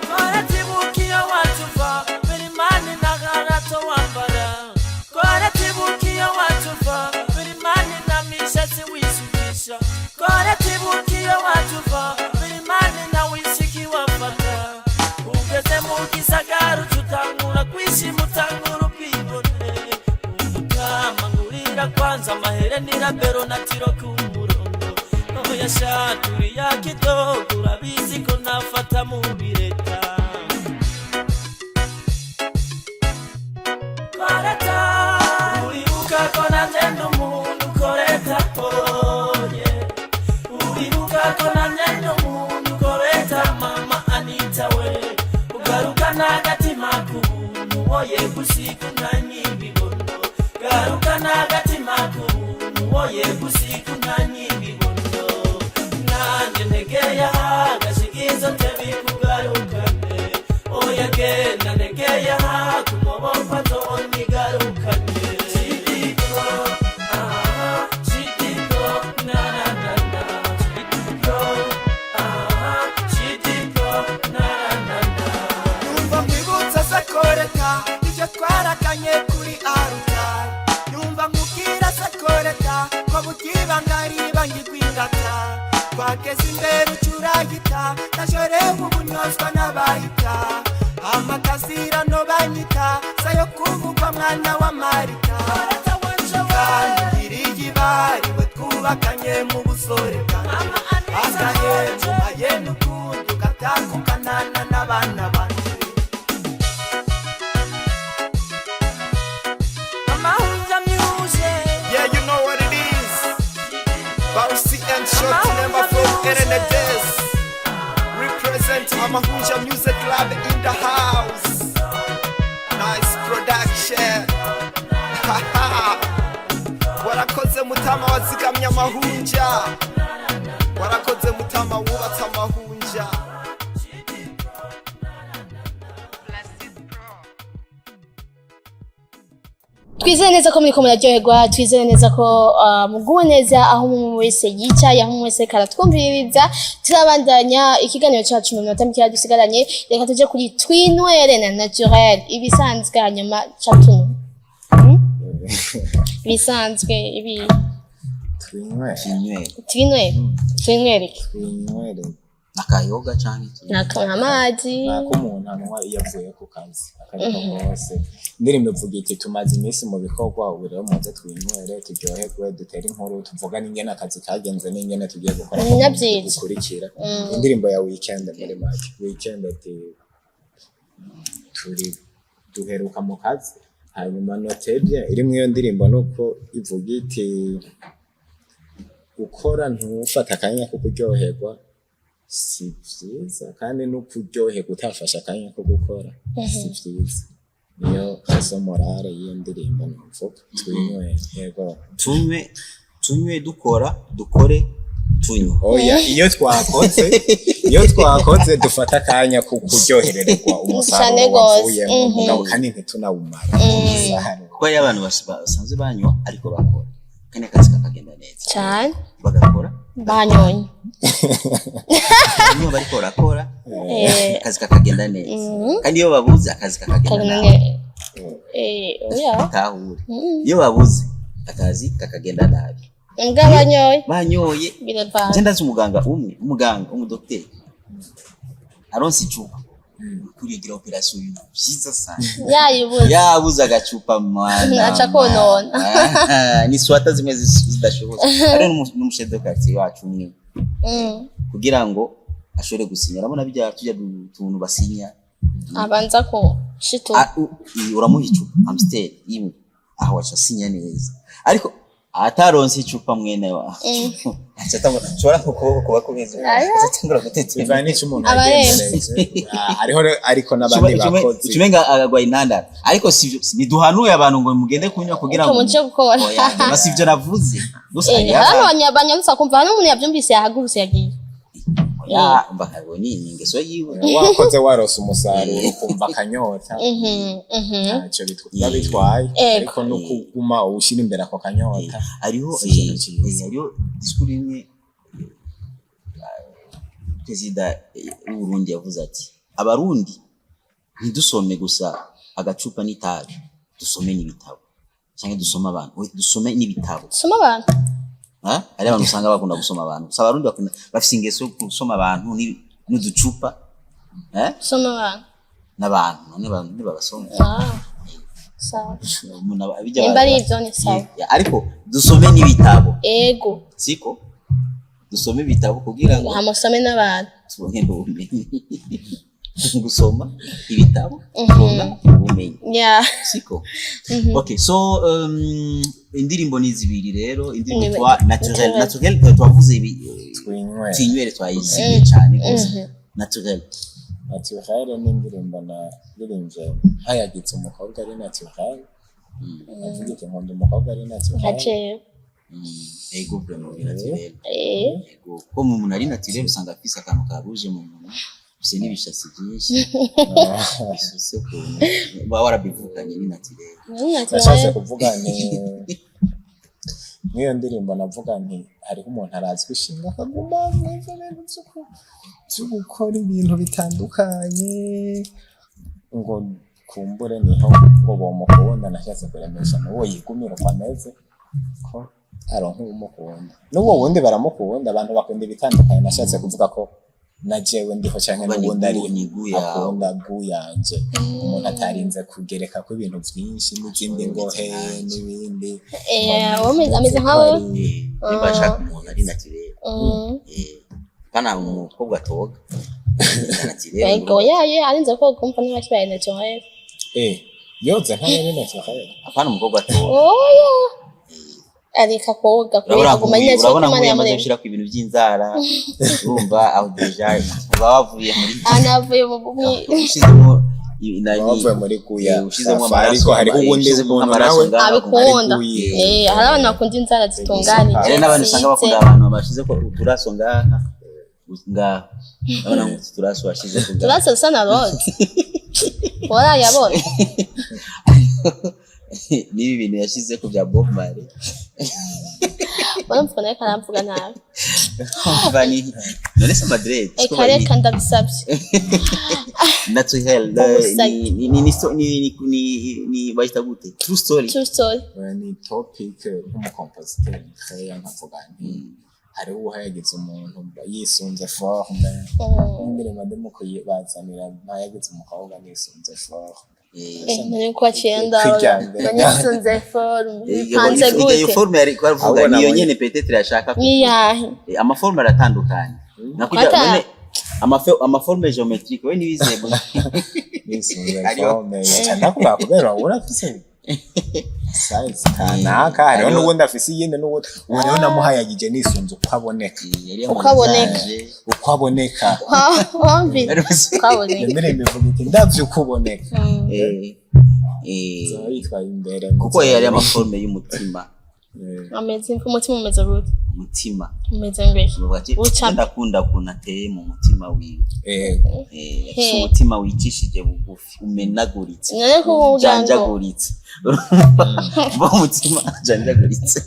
Koretibukiyo watuva birimani na garato wambara. Koretibukiyo watuva birimani na mishatsi wisukisha. Koretibukiyo watuva birimani na wisiki wafata. Ugeze mu gisagara ucutangura kwishima, utangura ubwibone. Umukama ngurira kwanza amahere nirabero na tiro ku murongo. Oya shaturi ya kidogo, urabizi ko nafata mu bireta. Koreta, uribuka ko nanje ndi umuntu, Koreta, oye. Uribuka ko nanje ndi umuntu, Koreta. Mama Anita we, ugaruka n'agatima k'ubuntu, woye gusiga umwanya ibibondo. Garuka n'agatima k'ubuntu, woye gusiga umwanya ibibondo. Nanjye ntegeye aha agashikizo tebikugarukane. Oya genda, ntegeye aha kumobokwa nzobona igarukane. Chidiko, ah, chidiko, na na na na. Chidiko, ah, chidiko, na na na na. Yumva nkwibutsa sakoreta ibyo twarakanye kuri arutari. Yumva nkubwira sakoreta ko butibanga ari ibanga rw'ingata. Twageze imbere ucurayita, ndajorewe ubunyozwa n'abahita amakazirano banyita sayo kuvugwa mwana wa Marita. Kandi ngiriye ibariwe twubakanye mu busore bwanjye, agahembo mpaye n'ukundi ugataka ukanana n'abana banje. Amahunja myuje. Yeah, you know what it is. Bouncy and short. RNDS represent Amahunja Music Club in the house. Nice production. Warakoze mutama wazigamye amahunja, warakoze mutama wubatse amahunja. Twizere neza ko muriko muraryoherwa, twizere neza ko muguwe neza aho umuntu wese yicaye, aho umuntu wese karatwumviriza. Turabandanya ikiganiro cacu mu minota mikeya dusigaranye. Reka tuje kuri twinywere na naturel ibisanzwe, hanyuma catuno ibisanzwe ibi. Twinywere. Twinywere. Twinywere, twinywere iki? Twinywere. Akayoga canke Amazi. Nako umuntu anywa iyo avuye ku kazi akariko kose. Indirimbo ivuga iti: tumaze iminsi mu bikorwa, ubu rero muze twinywere, turyoherwe, dutere inkuru, tuvugane ingene akazi kagenze n'ingene tugiye gukora Ni na vyiza. gukurikira. Indirimbo ya weekend muri make, weekend ati turi duheruka mu kazi. Hanyuma notebye iri mu iyo ndirimbo nuko ivuga iti: gukora ntufate akanya ko kuryoherwa si vyiza, kandi no kuryoherwa utafashe akanya ko gukora si vyiza. Niyo leçon morale y'iyo ndirimbo novuga, twinywere, yego. Tunywe, tunywe dukora, dukore tunywe. Oya, iyo twakoze dufata akanya ko kuryohererwa umusaruro Cane gose. wavuyemo, mugabo kandi ntitunawumara umusaruro. Kuko hariyo abantu basanzwe banywa ariko bakora, kandi akazi kakagenda neza. Cane. Bagakora Banyonye. banywa bariko barakora, akazi kakagenda neza. Kandi iyo babuze, akazi kakagenda Kagenda nabi. Oya. Tahure, iyo babuze, akazi kakagenda nabi. Mbwa banyoye. Banyoye. Biravana. Je ndazi umuganga umwe, umuganga umudokiteri, aronse icupa kurigira opération ibintu vyiza sana. Yayibuze. Yabuze agacupa, mwana. Aca konona. Ah, ni swata zimwe zidashobotse. Hariho n'umu chef de quartier wacu umwe, kugira ngo ashobore gusinya, urabona bijya tujya tuntu basinya. Abanza ko shitu. Ah, uramuha icupa Amstel imwe, aho aca asinya neza, ariko ataronse icupa, mwene wa aca atangura, ushobora ukuboko kuba kumeze, Aya. aca atangura gutetera. Bivana n'ico umuntu Aba yagendereje. Ah, hariho ariko n'abandi bakozi. Ucumenga agagwa intandaro, ariko sivyo. Ntiduhanuye abantu ngo mugende kunywa kugira ngo Ko muje gukora. Oya, sivyo navuze gusa. Eh, Hariho hano abanyamutsa kumva hano umuntu yavyumvise yahagurutse yagiye. Oya, umva kabo ni ingeso yiwe. Wakoze warose umusaruro ukumva akanyota, Mhm, mhm. ntacyo biba bitwaye. Ego. Ariko no kuguma uwushyira imbere ako kanyota hariho si ikintu cyiza. Hariho discours imwe perezida w'Uburundi yavuze ati: abarundi ntidusome gusa agacupa n'itabi, dusome n'ibitabo cyangwa dusome abantu. Oya, dusome n'ibitabo. Soma abantu. Ha? Hari abantu usanga bakunda gusoma abantu gusa. Abarundi bakunda, bafise ingeso yo gusoma abantu n'uducupa, eh? Soma abantu. N'abantu none abantu ntibabasoma. Ah. Sawa. Umuntu bijya Nimba ari ivyo ni sawa. Yeah, ariko dusome n'ibitabo. Ego. Siko dusome ibitabo kugira ngo Hamusome n'abantu. turonke ubumenyi. Gusoma ibitabo turonka ubumenyi. Siko? Okay, so indirimbo ni zibiri rero, indirimbo Ni- twa naturel. Naturel. Naturel twavuze ibi Twinywere. Twinywere twayisigaye cyane rwose. Naturel. Naturel ni indirimbo naririmbye hayagize umukobwa ari naturel, avuga iti: nkunda umukobwa ari naturel. Aje. Ego, vraiment ni naturel. Ego, ko mu muntu ari naturel usanga afise akantu ka rouge mu munwa, afise n'ibishasi byinshi bisuse ukuntu uba warabivukanye, ni naturel. Ni Nashatse naturel. kuvuga ni nk'iyo ndirimbo navuga nti hariho umuntu arazwi ishinga akaguma mw'ivyo bintu vyo gukora ibintu bitandukanye, ngo kumbure niho ngo bomukunda. Nashatse kuremesha n'uwo yigumira uko ameze ko aronka uwumukunda, n'uwo wundi baramukunda. Abantu bakunda ibitandukanye. Nashatse kuvuga ko na jewe ndiho canke Kuba ni n'uwundi ari ni goût yawe. akunda goût yanje, umuntu atarinze kugereka ko ibintu vyinshi n'izindi ngohe n'ibindi. Eh, wowe ameze nkawe. Nimba ashaka umuntu ari naturel, kana umukobwa atoga naturel. Ego, ya arinze ko kumva niba kibaye naturel. Eh, yoze nk'abari naturel. Apana umukobwa atoga. Oya. Areka koga kubera Urabona aguma nk'uyu nyine urabona ko Imana nk'uyu amaze yamuremye. gushira ku ibintu by'inzara, urumva aho déjà uba wavuye muri Anavuye mu ushizemo Wavuye muri guya ushizemo safa, ariko amaraso hariho uwundi ushizemo muntu amaraso nawe ngaha. Abikunda. Ari guye. Hari abantu bakunda inzara zitunganije Hari n'abandi usanga bakunda zisize. abantu bashize ko uturaso ngaha ngaha, urabona nk'utu turaso washize ku ngaha. Turaso dusa na rose, warayabona. N'ibi bintu yashize ku bya Bob Marley. Urumva ariko aramvuga nabi. Umva ni none se Madrid Eka reka, ndabisabye. Naturel. Umusaki. Ni bayita gute, true story? True story. Oya, ni topic nk'umukompositeur nkeya nkavuga nti hariho uhayagiza umuntu yisunze forme. Indirimbo ndimo kuyibazanira, mpayagiza umukobwa nisunze forme. Nari ko waciye ndabona Kijyambere. ngo nisunze forme bipanze Iyo gute? Forme yari kuvuga Ahubwo niyo nabonye- nyene peut-être yashaka kuvuga. Niyahe? Amaforme aratandukanye nakuja Ata- none amaforme géométrique we niwizeye Nisunze Hariho- forme ndakubwira kubera urafise size kanaka, hariho n'uwundi afise iyindi, n'uwundi ubu rero namuhayagije nisunze uko aboneka. Uko aboneka. Uko aboneka. Wambi ukaboneka. Indirimbo ivuga iti ndavye uko uboneka. Izaba yitwaye imbere. Kuko yari amaforme y'umutima. Ameze umutima umeze gute? Umutima. Umeze ngwe? Uvuga ati Uca- ndakunda ukuntu ateye mu mutima wiwe. Afise umutima wicishije bugufi, umenaguritse, None ko uvuga ngo janjaguritse. Bo umutima janjaguritse,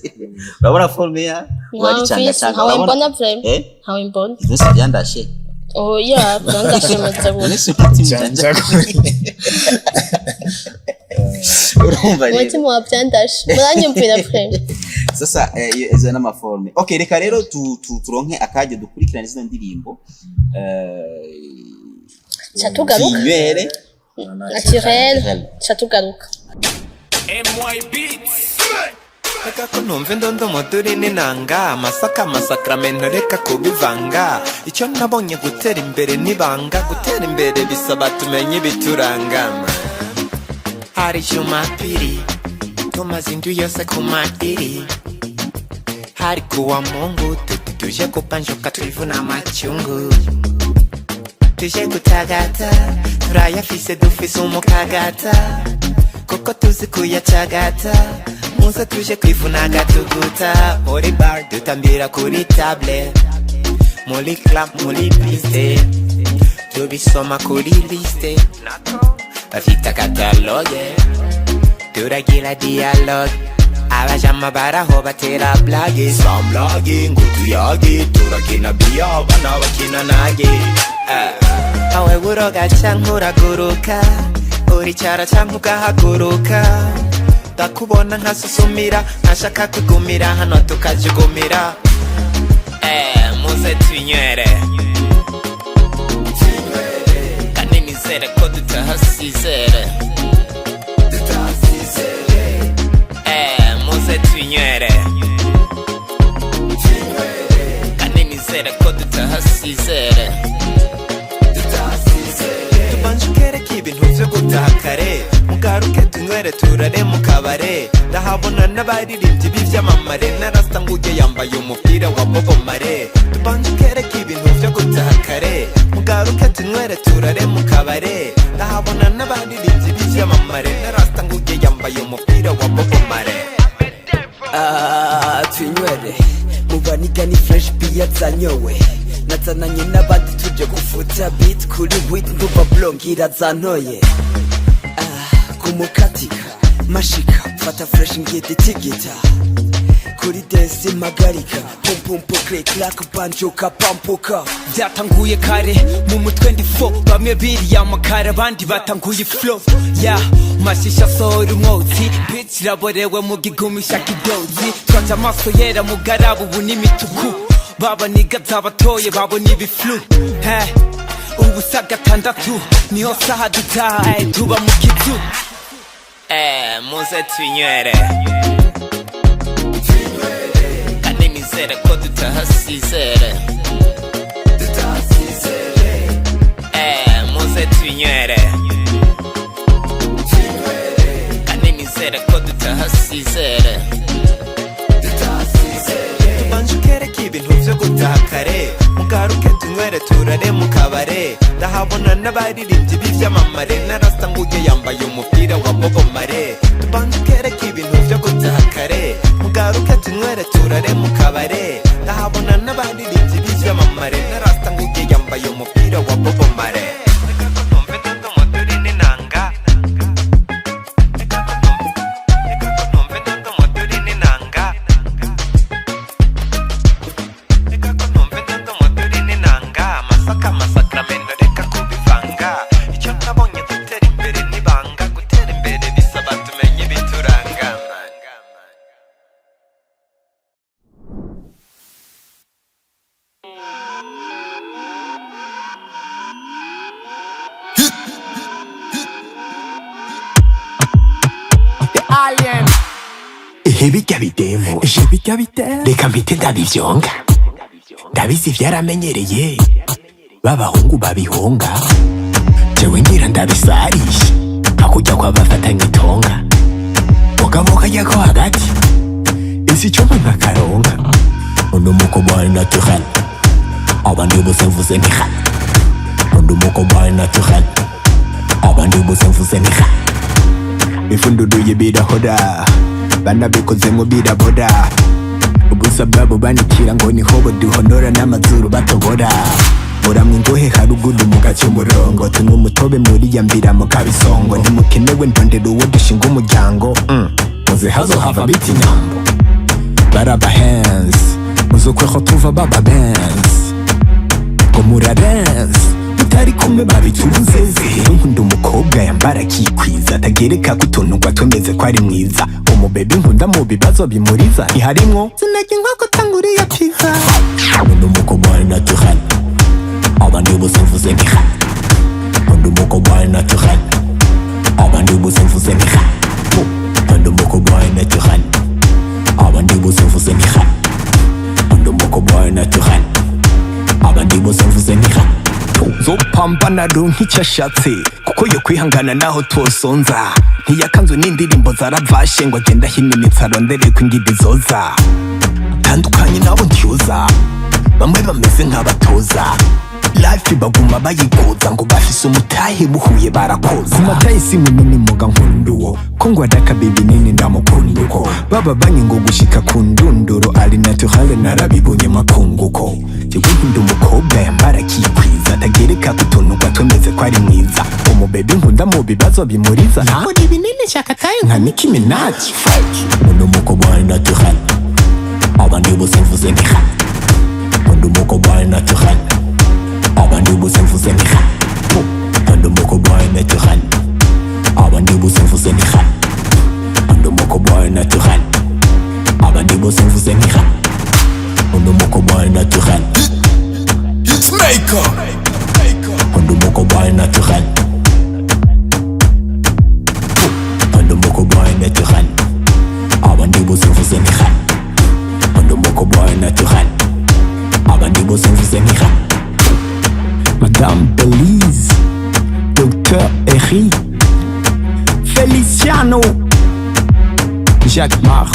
urabona forme ya Ntawe waricangacanga. ntawe mbona vraiment. Eh. Ntawe mbona. Ivyo si vyandashe? Oya, byandashemetse None gute? si umutima ujanjaguritse, urumva rero. Umutima wa byandashe, muranyumvira vraiment. Sasa izo n'amaforme. Okay, reka rero turonke akajya dukurikirane zino ndirimbo. Ca tugaruka. Tinywere. Naturel, ca tugaruka. Reka ko numva indondomo dore n'inanga amasaka amasakramentu, reka kubivanga. Icyo nabonye, gutera imbere n'ibanga, gutera imbere bisaba tumenye ibituranga. Hari Jumapili tumaze indwi yose ku madiri, hari kuwa Mungu tuje kupanjuka twivuna amacungu, tuje gutagata turayafise, dufise umukagata kuko tuzi kuyacagata. Muze tuje kwivuna agatuguta muri bar, dutambira kuri table, muri club, muri piste, tubisoma kuri liste, bafite catalogue, turagira dialogue, abajama baraho batera blague sans blague ngo tuyage, turakina biya, abana bakina nage. Awe uroga canke uraguruka, uricara canke ugahaguruka, ndakubona nkasusumira, nkashaka kugumira hano tukajugumira. Muze twinywere kandi nizere ko tutahasizere. Muze twinywere kandi nizere ko tutahasizere. Tubanje ukereka ibintu vyo gutaha kare, mugaruke tunywere turare mu kabare. Ndahabona n'abaririmbyi b'ivyamamare, na rasta nguye yambaye umupira wa Bob Marley. Tubanje ukereka ibintu vyo gutaha kare, mugaruke tunywere turare mu kabare. Ndahabona n'abaririmbyi b'ivyamamare, na rasta nguye yambaye umupira wa Bob Marley. Ah, twinywere mubaniga ni fresh beer zanyowe, nazananye n'abandi tuje gufuta beat kuri wit, ndumva blongira zantoye. Ah, kumukatika mashika fata fresh ngiti tigita kuri dance magarika pumpumpu click clack banjuka pampuka. Byatanguye kare mu mutwe ndi fo, bamwe biriye amakara, abandi batanguye flow ya mashisha asohora umwotsi, bitch iraborewe mu gigumisha kidozi, twaca amaso yera mu garabu ubu n'imituku, baba niga zabatoye babona ibiflu he ubu sa gatandatu niho saha dutaha, tuba mu kizu. Muze twinywere kandi nizere ko tutahasizere. Muze twinywere kandi nizere ko tutahasizere. ibintu vyo gutaha kare, mugaruke tunywere turare mu kabare. Ndahabona n'abaririmbyi b'ivyamamare, narasta nguye yambaye umupira wa Bob Marley. Tubanduke, ibintu vyo gutaha kare, mugaruke tunywere turare mu kabare. Ndahabona n'abaririmbyi b'ivyamamare, narasta nguye yambaye umupira wa Bob Marley. Reka ko numve ndodo moteri n'inanga. Reka ko numve ndodo moteri n'inanga. Reka ko numve ndodo moteri n'inanga. Amasaka, amasakramento, reka kubivanga. Icyo nabonye, gutera imbere n'ibanga. Gutera imbere bisaba tumenye ibituranga. Alien. Ihe bijya bidemo, ihe bijya bitera, reka mpite ndabivyonga. Ndabizi vyaramenyereye b'abahungu babihonga, jewe ngira ndabisarishe hakujya kw'abafatanya itonga, mugabo kajya ko hagati isi icompa nkakaronka. Undi umukobwa naturel, abandi bose mvuze ni ha. Undi umukobwa naturel, abandi bose mvuze ni ha. Ifunduduye birahora, banabikozemo birabora. Ubusa bwabo banikira ngo niho duhonora n'amazuru batobora. Muramwe ingohe haruguru mu gace umurongo, tunywa umutobe muri ya mbira mu kabisongo. Ntimukenewe, ndondera uwo dushinga umuryango. Muze hazohava biti inyambo baraba hands, muzokweho tuva baba benz ngo murarenze mutari kumwe babitunzeze. Nkunda umukobwa yambara akikwiza, atagereka ko utuntu ngo atumeze ko ari mwiza. Umubebi nkunda mu bibazo bimuriza ntiharimwo sinajya inkoko tanguriya pizza. Nkunda umukobwa ari naturel, abandi bose mvuze nti ha. Nkunda umukobwa ari naturel, abandi bose mvuze nti ha. Nkunda umukobwa ari naturel, abandi bose mvuze nti ha. Nkunda umukobwa ari naturel, abandi bose mvuze nti ha. Zopambana runka icyo ashatse, kuko yo kwihangana naho tosonza. Ntiyakanzwe n'indirimbo zaravashe ngo agenda ahiminitse arondere ko ingidi zoza. Atandukanye nabo ntyoza, bamwe bameze nk'abatoza life, baguma bayikoza ngo bafise umutahe, buhuye barakoza. Umatahe si munini muga nkunda uwo ko ngo adakabe binini, ndamukunda uko baba banyi ngo gushika ku ndunduro ari naturale, narabibonye makunguko. Jewe nkunda umukobwa yambara akikwiza, atagereka ko utuntu ngo atumeze ko ari mwiza. Umubebi nkunda mu bibazo bimuriza ntabona ibinini shakataye nka Nicki Minaj. Nkunda umukobwa ari naturel, abandi bose mvuze nti ha. Nkunda umukobwa ari naturel, abandi bose mvuze nti ha. Nkunda umukobwa ari naturel, abandi bose mvuze nti ha. Nkunda umukobwa ari naturel, abandi bose mvuze nti ha. Nkunda umukobwa ari naturel. Hitmaker. Nkunda umukobwa ari naturel. Nkunda umukobwa ari naturel, abandi bose mvuze nti ha. Nkunda umukobwa ari naturel, abandi bose mvuze nti ha. Madame Belize, Dr Eric Feliciano, Jacques Mar.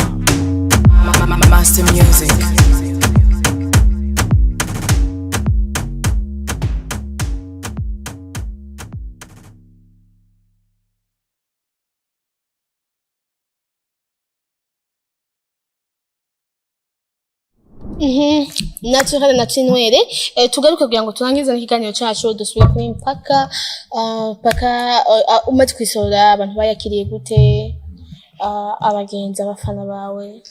Master Music. Naturel na Cinwere. Tugaruke kugira ngo turangize n'ikiganiro cacu, dusubire kuri Mpaka. Mpaka umaze kwisohora, abantu bayakiriye gute? Abagenzi, abafana bawe?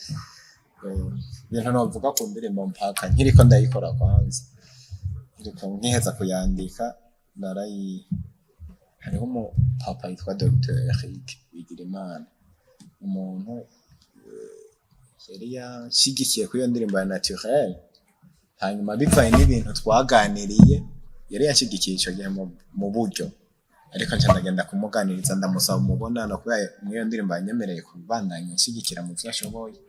Ibintu novuga ku ndirimbo Mpaka, nkiriko ndayikora, kwanza nkiriko nkiheza kuyandika, narayi hariho umupapa yitwa Dr Eric Bigirimana, umuntu yari yanshigikiye kuri iyo ndirimbo ya Naturel. Hanyuma bivanye n'ibintu twaganiriye, yari yanshigikiye ico gihe mu buryo, ariko nca ndagenda kumuganiriza, ndamusaba umubonano, kubera muri iyo ndirimbo yanyemereye kubandanya nshigikira mu vyo ashoboye.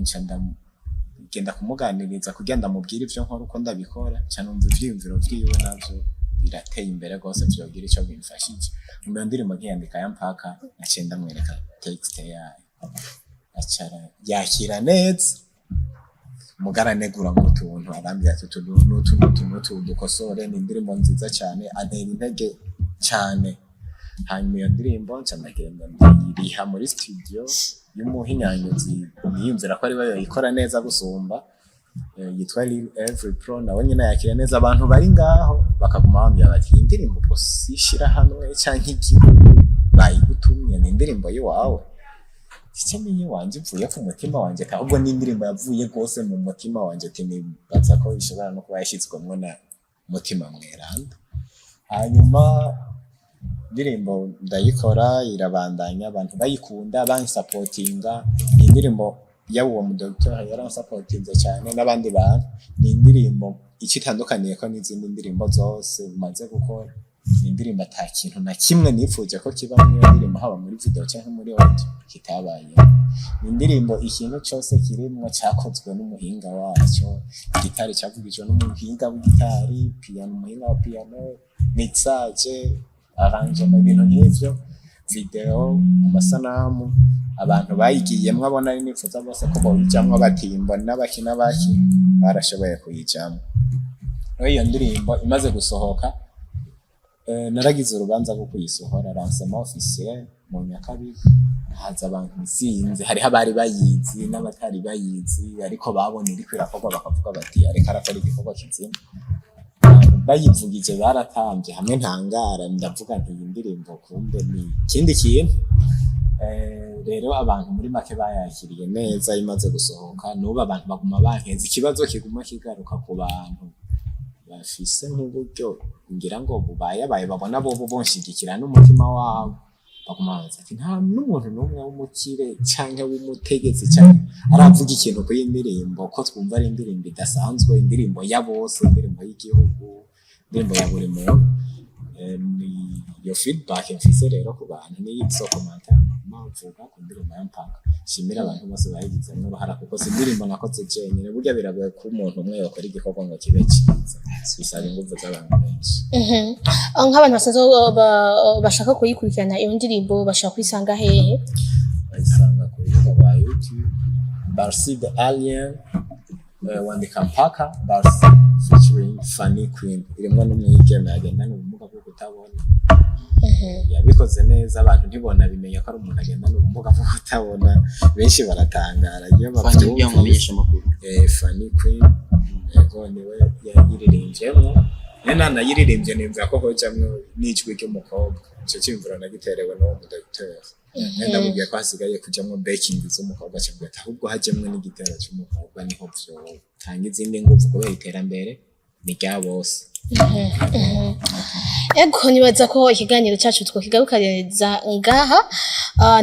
Nca ndagenda kumuganiriza kugira ndamubwire ivyo nkora uko ndabikora. Nca numva ivyiyumviro vyiwe navyo birateye imbere rwose, vyogira ico bimfashije. Mu iyo ndirimbo nkiyandika ya Mpaka, naciye ndamwereka texte yayo, acara yakira neza. Mugaranegura mu tuntu, arambwira ati utu n'utu n'utu n'utu dukosore. Ni indirimbo nziza cyane, antera intege cyane. Hanyuma iyo ndirimbo nca ndagenda ndayiriha muri studio y'umuhinyanyuzi niyumvira ko ari we yoyikora neza gusumba, yitwa Lil Every Pro. Nawe nyine yakira neza. Abantu bari ngaho bakaguma bambwira bati: "Iyi ndirimbo ubwo si ishirahamwe canke igihugu bayigutumye, ni indirimbo y'iwawe." Icyo ni iwanjye, ivuye ku mutima wanje, ahubwo ni indirimbo yavuye rwose mu mutima wanje. Ati nibaza ko ishobora no kuba yashyizwemwo na mutima mweranda. Hanyuma indirimbo ndayikora, irabandanya, abantu bayikunda, bansapotinga. Ni indirimbo yaba uwo mudokiteri yaransapotinze cyane n'abandi bantu. Ni indirimbo icyo itandukaniye ko n'izindi ndirimbo zose maze gukora, ni indirimbo ata kintu na kimwe nifuje ko kiba muri iyo ndirimbo, haba muri video cyangwa muri audio, kitabaye. Ni indirimbo ikintu cyose kirimwo cyakozwe n'umuhinga wacyo: gitari cyavugijwe n'umuhinga w'igitari, piano umuhinga wa piano, mixage, arrangement, ibintu nk'ivyo, video, amasanamu. Abantu bayigiyemwo abona ari nifuza bose ko boyijamwo, batimbo n'abaki n'abaki barashoboye kuyijamwo. Rero iyo ndirimbo imaze gusohoka, naragize urubanza rwo kuyisohora, lancement officiel mu Nyakabiga. Haza abantu isinzi, hariho abari bayizi n'abatari bayizi, ariko babonye iriko irakorwa bakavuga bati: "Ariko arakora igikorwa kizima." Bayivugije baratambye hamwe ntangara, ndavuga nti: "Iyi ndirimbo kumbe ni ikindi kintu." Rero abantu muri make bayakiriye neza. Imaze gusohoka, n'ubu abantu baguma bankeza. Ikibazo kiguma kigaruka ku bantu bafise nk'uburyo ngira ngo bubayabaye, babona bobo bonshigikira n'umutima wabo, baguma babaza ati: "Nta n'umuntu n'umwe w'umukire canke w'umutegetsi canke aravuga ikintu kuri iyi ndirimbo, ko twumva ari indirimbo idasanzwe, indirimbo ya bose, indirimbo y'igihugu, indirimbo ya buri muntu?" Ni iyo feedback mfise rero ku bantu, ni izo commentaire naguma mvuga ku ndirimbo ya Mpaka. Nshimira abantu bose bayigizemo uruhara, kuko si indirimbo nakoze jenyine. Burya biragoye ko umuntu umwe yakora igikorwa ngo kibe ciza, bisaba inguvu z'abantu benshi. Nk'abantu basanzwe bashaka kuyikurikirana iyo ndirimbo, bashaka kuyisanga hehe? Bayisanga ku rubuga rwa YouTube, Barsi the Alien. Wandika Mpaka Barsi featuring Fanny Queen. Irimwo n'umwigeme agendana ubumuga bwo kutabona, yabikoze neza. Abantu ntibona bimenya ko ari umuntu agendana ubumuga bwo kutabona. Benshi baratangara iyo Fanny bavyumvise. Yamumenyesha amakuru. Fanny Queen, yego, niwe yayiririmvyemwo. Nayiririmbye nimvira ko hojamwo n'ijwi ry'umukobwa. Ico ciyumviro nagiterewe n'uwo mudokiteri. Ndamubwiye ko hasigaye kujamwo backing z'umukobwa, acavuga ati: "Ahubwo hajemwo n'igitero c'umukobwa, niho vyotanga izindi nguvu, kubera iterambere ni rya bose." Ego, nibaza ko ikiganiro cyacu twokigarukariza ngaha.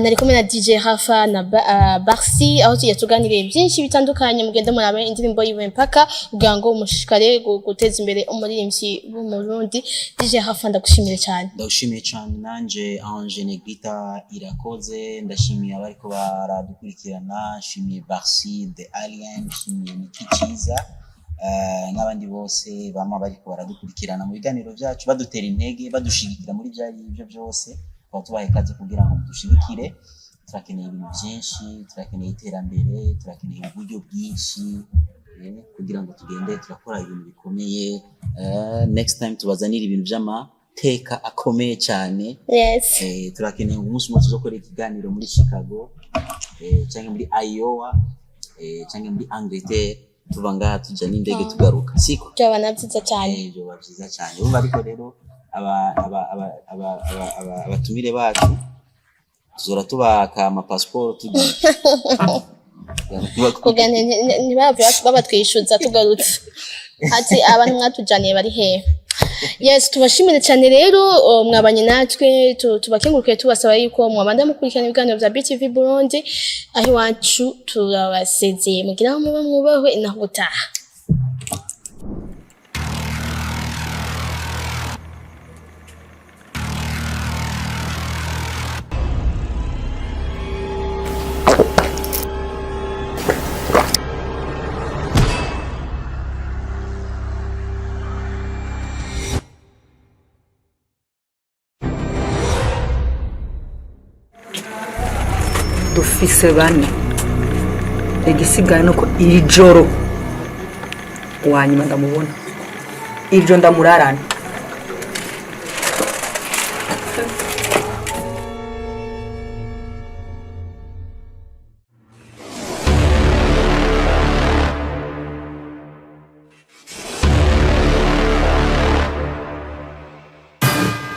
Nari kumwe na DJ Rafa na Barsi, aho tugiye tuganiriye byinshi bitandukanye. Mugende murabe indirimbo yiwe Mpaka, kugira ngo mushishikare guteza imbere umuririmbyi w'Umurundi. DJ Rafa, ndagushimire cyane. Ndagushimiye cyane nanje, Ange Negrita Irakoze. Ndashimiye abariko baradukurikirana, nshimiye Barsi the Alien, nshimiye Niki Ciza, n'abandi bose bama bariko baradukurikirana mu biganiro byacu, badutera intege, badushigikira muri bya ibyo byose. Tukaba tubaha ikaze kugira ngo mudushigikire. Turakeneye ibintu byinshi, turakeneye iterambere, turakeneye uburyo bwinshi, kugira ngo tugende turakora ibintu bikomeye. Next time tubazanire ibintu by'amateka akomeye cyane. Turakeneye umunsi umwe tuzokora ikiganiro muri Chicago, cyangwa muri Iowa, cyangwa muri Angleterre, tuva ngaha tuja n'indege tugaruka, siko? Byaba na byiza cyane. Byoba byiza cyane. Urumva, ariko rero abatumire bacu tuzora tubaka amapasiporo tugiye. Kugira ntibave babatwishyuza tugarutse, ati: "Abantu mwatujaniye bari hehe?" Yes, tubashimire cyane rero. Mwabanye natwe, tubakengurukiye, tubasaba yuko mwabanda mukurikirana ibiganiro bya BTV Burundi. Aho iwacu turabasezeye, mugira aho muba mwubahwe, naho ubutaha. Dufise bane. Igisigaye nuko iri joro. Uwa nyuma ndamubona iryo ndamurarana.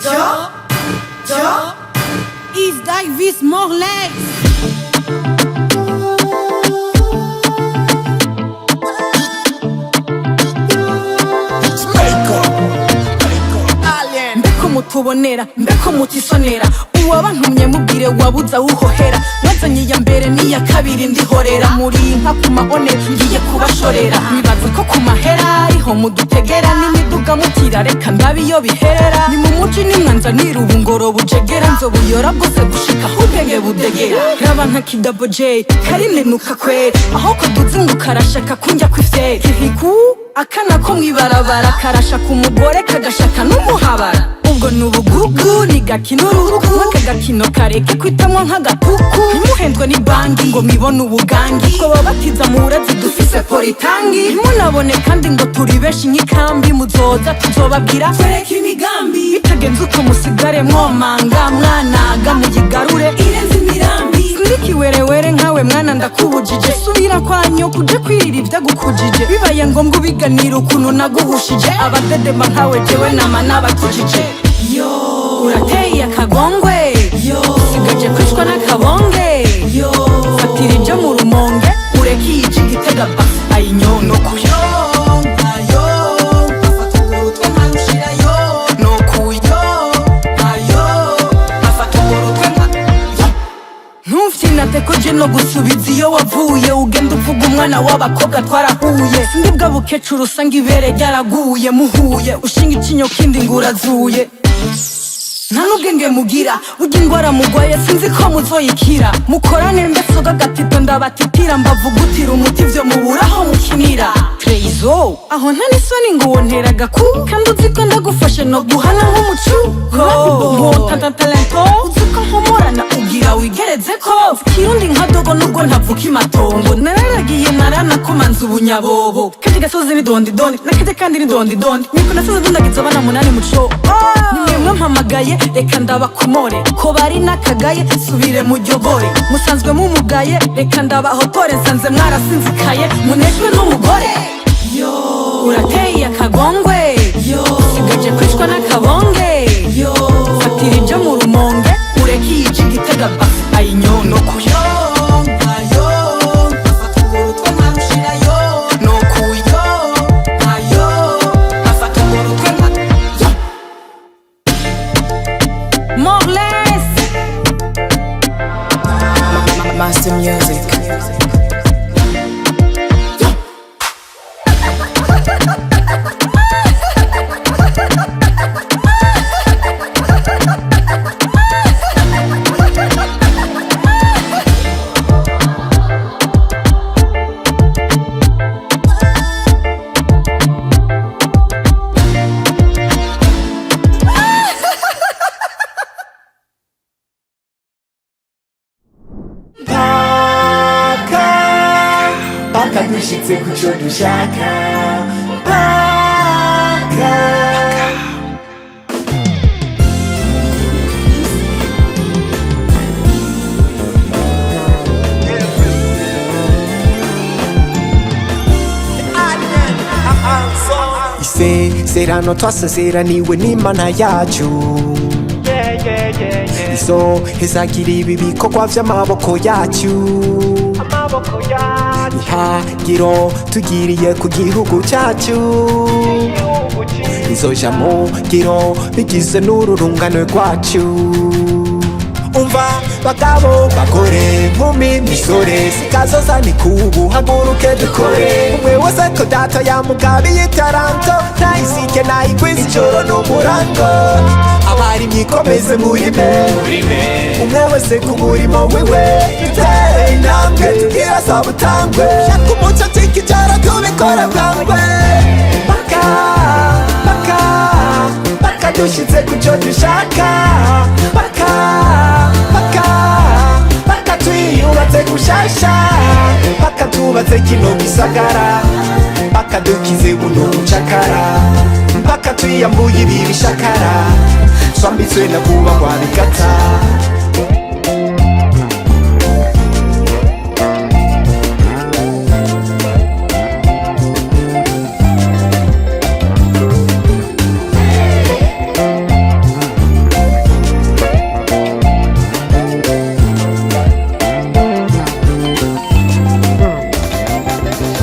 Jo, Jo, Yves Davis Morlaix. Mbeko mutubonera, mbeko mutisonera, uwabantumye mubwire wabuze aho uhohera. Mwazanye iya mbere n'iya kabiri ndihorera. Muri inka ku maone ngiye kubashorera. Nibaza ko ku mahera ariho mudutegera, n'imiduga mutira reka ndabe iyo biherera. Ni mu muji nimwanzanira ubungoro bujegera, nzobuyora bwose gushika aho ubwenge budegera. Raba nka Kidabo J karinenuka kweri, aho kaduze ngo karashaka kunjya kw'ifyeri. Kiriku akana ko mwibarabara karashaka umugore kagashaka n'umuhabara. Ubwo ni ubugugu ni gakino uruhugu, nk'aka kareke kwitamwo nk'agakuku. Ntimuhendwe ni bangi ngo mwibone ubugangi, twaba batiza murazi dufise politangi. Ntimunabone kandi ngo turi benshi nk'ikambi, muzoza tuzobabwira twereke imigambi. Bitagenze uko musigare mwomanga mwanaga, muyigarure irenze imirambi. Sindikiwerewere nkawe mwana ndakubujije, subira kwa nyoko uje kwirira ivyagukujije. Bibaye ngombwa ubiganira ukuntu naguhushije, abadedema nkawe jewe nama nabatujije. Yo urateye akagongwe, yo usigaje kwicwa n'akabonge, yo fatira ibyo mu Rumonge ureke iyi Gitega basi ayinyono kuyo. Ntuvyinate ko je no gusubiza iyo wavuye, ugenda uvuga umwana w'abakobwa twarahuye. Sindi bwa bukecuru usanga ibere ryaraguye, muhuye ushinga icinyo kindi ngo urazuye. Nta n'ubwenge mugira, burya ingwara mugwaye sinzi ko muzoyikira. Mukorane mbese gatito ndabatitira, mbavugutira umuti ivyo mubura aho mukinira. Treizo aho nta n'isoni ngo wontera agaku, kandi uzi ko ndagufashe no guhana nk'umucu. Talento uzi ko nkomorana ugira wigereze ko Kirundi nka dogo nubwo ntavuka imatongo. Nararagiye naranakomanze ubunyabobo, kandi gasozi ni dondi dondi nakajya kandi ni dondi dondi niko nasoze ndundagiza abana munani muco. Nimwe mpamagaye reka ndabakomore, ko bari nakagaye subire mujyogore. Musanzwe mumugaye reka ndabahotore, nsanze mwarasinzikaye munejwe n'umugore. Yo urateye akagongwe, yo usigaje kwicwa n'akabonge, yo fatira ibyo mu Rumonge ureke iyi Gitega basi ayinyono kuyo. Morles. Master Music. Paka paka dushitse kuco dushaka, paka. Isezerano twasezeraniwe n'Imana yacu, izo hezagira ibi bikorwa vy'amaboko yacu. Ihagiro tugiriye ku gihugu cyacu izoja mu ngiro bigize n'ururungano rwacu. Umva bagabo, bagore, nkumi, misore, sikazoza ni kubu, haguruke dukore. Umwe wese ko data yamugabiye itaranto, nayisike nayigwiza ijoro n'umurango. Abarimyi komeze murime, umwe wese ku murimo wiwe. Dutere intambwe tugira sabutangwe, shaka umuco cikijoro tubikora bwangwe. Paka paka paka dushitse kuco dushaka, paka paka paka twiyubatse gushasha, paka tubatse kino gisagara. Mpaka dukize buno bucakara, mpaka twiyambuye ibi bishakara twambitswe na kubahwa bigata.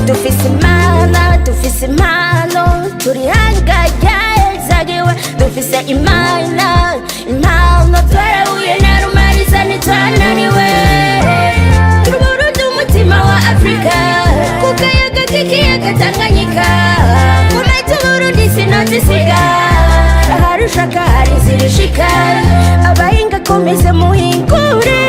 Dufise Imana, dufise impano, turi hangayazagiwe. Dufise Imana, impano, twarahuye na Rumariza, ntitwananiwe. Turi Burundi, umutima wa Afrika, ku kayaga k'ikiyaga Tanganyika. Komeza Burundi, sinozisiga, aharushaka hari inzira ishika. Abahinga komeze muhingure,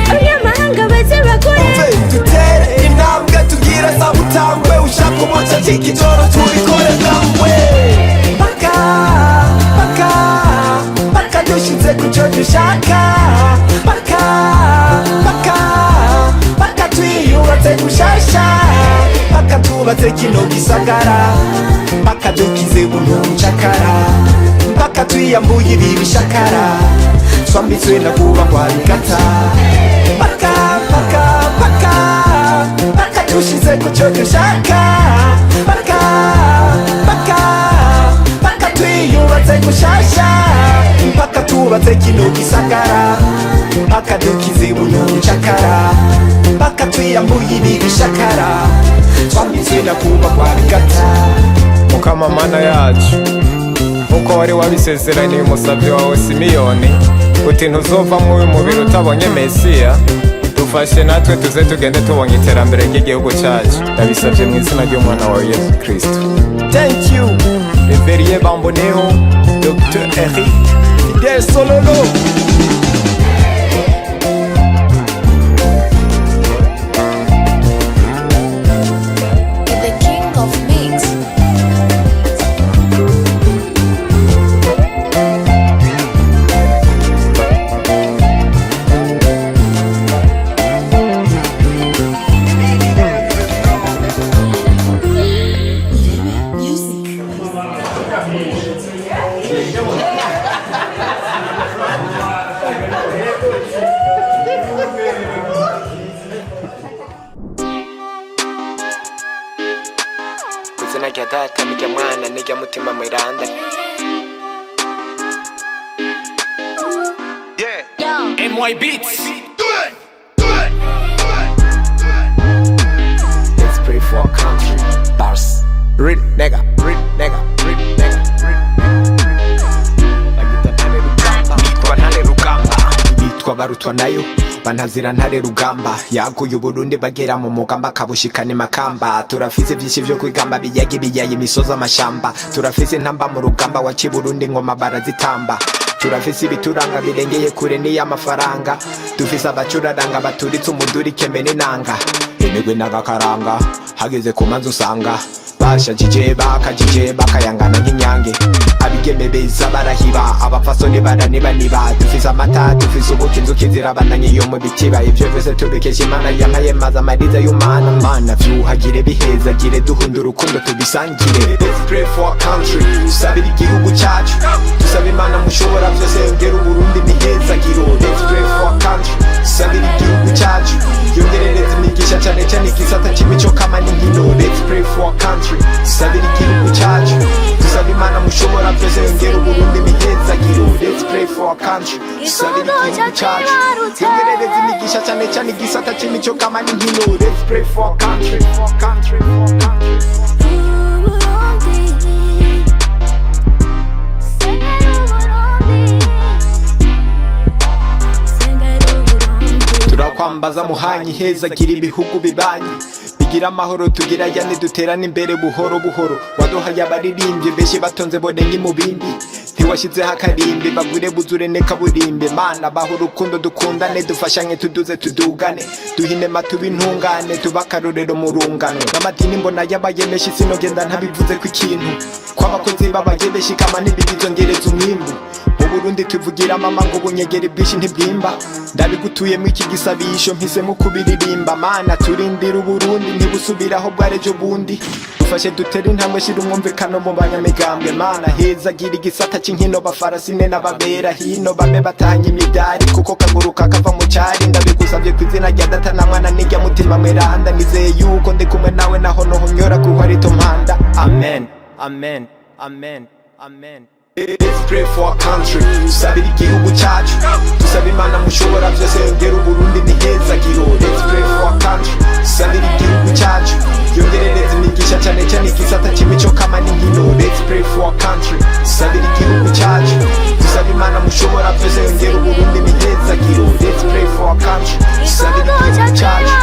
abanyamahanga baze bakore. Dutere intambwe tubwire sabutangwe, ushaka umuco acika ijoro, tubikore bwangwe. Paka paka paka dushize ku cyo dushaka, paka paka paka twiyubatse gushasha, paka tubatse kino gisagara, paka dukize buno bucakara, mpaka twiyambuye ibi bishakara twambitswe na kubahwa bigata. Paka paka paka paka dushize ku cyo dushaka, paka paka paka twiyubatse gushasha, mpaka tubatse kino gisagara, mpaka dukize buno bucakara, mpaka twiyambuye ibi bishakara twambitswe na kubahwa bigata. Mukama Mana yacu, nkuko wari wabisezeraniye umusabyi wawe Simiyoni uti ntuzova uyu mubiri utabonye Mesiya, dufashe natwe tuze tugende tubonye iterambere ry'igihugu cyacu. Ndabisabye mu izina ry'umwana wawe Yesu Kristo. Thank you, Révérien Bamboneo, Dr. Eric, Fidel Sololo. The king of mix. Izina rya Data n'irya Mwana n'irya Mutima Mweranda. MY Beats. Let's pray for our country. Bars. Real nigga, real nigga, real nigga, real nigga. Bagita Ntare Rugamba. Bitwa Ntare Rugamba. Bitwa barutwa nayo. Banazira Ntare Rugamba. Yaguye Uburundi bagera mu mugamba akabushikana Makamba. Turafise vyinshi vyo kwigamba, biyaga, ibiyaya, imisozi, amashamba. Turafise intamba mu rugamba waci Burundi, ngoma barazitamba. Turafise ibituranga birengeye kure n'iy'amafaranga. Dufise abacuraranga baturitse umuduri, kembe n'inanga. Imigwi n'agakaranga hageze ku manza usanga bashajije, bakajije, bakayangana nk'inyange. Abigeme beza barahiba, abapfasoni baranibaniba. Dufise amata, dufise ubuki, inzuki zirabandanye iyo mu bitiba. Ivyo vyose tubikesha Imana yampaye maze amariza y'umana. Mana vyuhagire, bihezagire, duhunda urukundo tubisangire. Let's pray for our country, dusabire igihugu cyacu, dusabe Imana mushobora vyose yongera Uburundi imihezagiro. Let's pray for our country, dusabire igihugu cyacu, yongerereza imigisha cyane cyane igisata cy'imico kama n'inkino. Let's pray for our country, dusabire igihugu cyacu, dusabe Imana mushobora byose yongera Uburundi imihezagiro. Let's pray for our country, dusabire igihugu cyacu, yongerereza imigisha cyane cyane igisata cy'imico kama n'inkino. Let's pray for our country, for our country, for our country. Burundi, sengera Burundi, sengera Burundi. Turakwambaza muhanyi, heza gira ibihugu bibanyi bigira amahoro, tugira yane, duterane imbere buhoro buhoro. Waduhaye abaririmbyi benshi batonze bonenye mu bindi, ntiwashyizeho akarimbi bagure buzure nekaburimbi. Mana baha urukundo, dukundane, dufashanye, tuduze tudugane, duhinema tuba intungane, tuba akarorero mu rungano. N'amadini mbona yabaye menshi, sinogenda ntabivuze ko ikintu kw'abakozi babaye benshi kama ntibibizongereza umwimbu. Mu Burundi tuvugira mama ngo ubunyegeri bwinshi ntibwimba. Ndabigutuyemo iki gisabisho, mpisemo kubiririmba. Mana turindira Uburundi ntibusubiraho bwarejo bundi. Dufashe dutere intambwe, shira umwumvikano mu banyamigambwe. Mana, hezagira igisata c'inkino, bafarasine n'ababera hino bame batahanye imidari, kuko kaguruka kava mu cari. Ndabigusavye ku izina rya Data na Mwana n'irya Mutima Mweranda. Nizeye yuko ndi kumwe nawe naho nohonyora kuko ari mpanda. Amen, amen, amen, amen. Let's pray for our country. Dusabire igihugu cyacu, dusaba Imana mushobora byose yongera Uburundi n'ihezagiro. Let's pray for our country. Dusabire igihugu cyacu, yongerereza imigisha, cyane cyane igisata cy'imico kama n'inkino. Let's pray for our country. Dusabire igihugu cyacu, dusaba Imana mushobora byose yongera Uburundi n'ihezagiro. Let's pray for our country. Dusabire igihugu cyacu,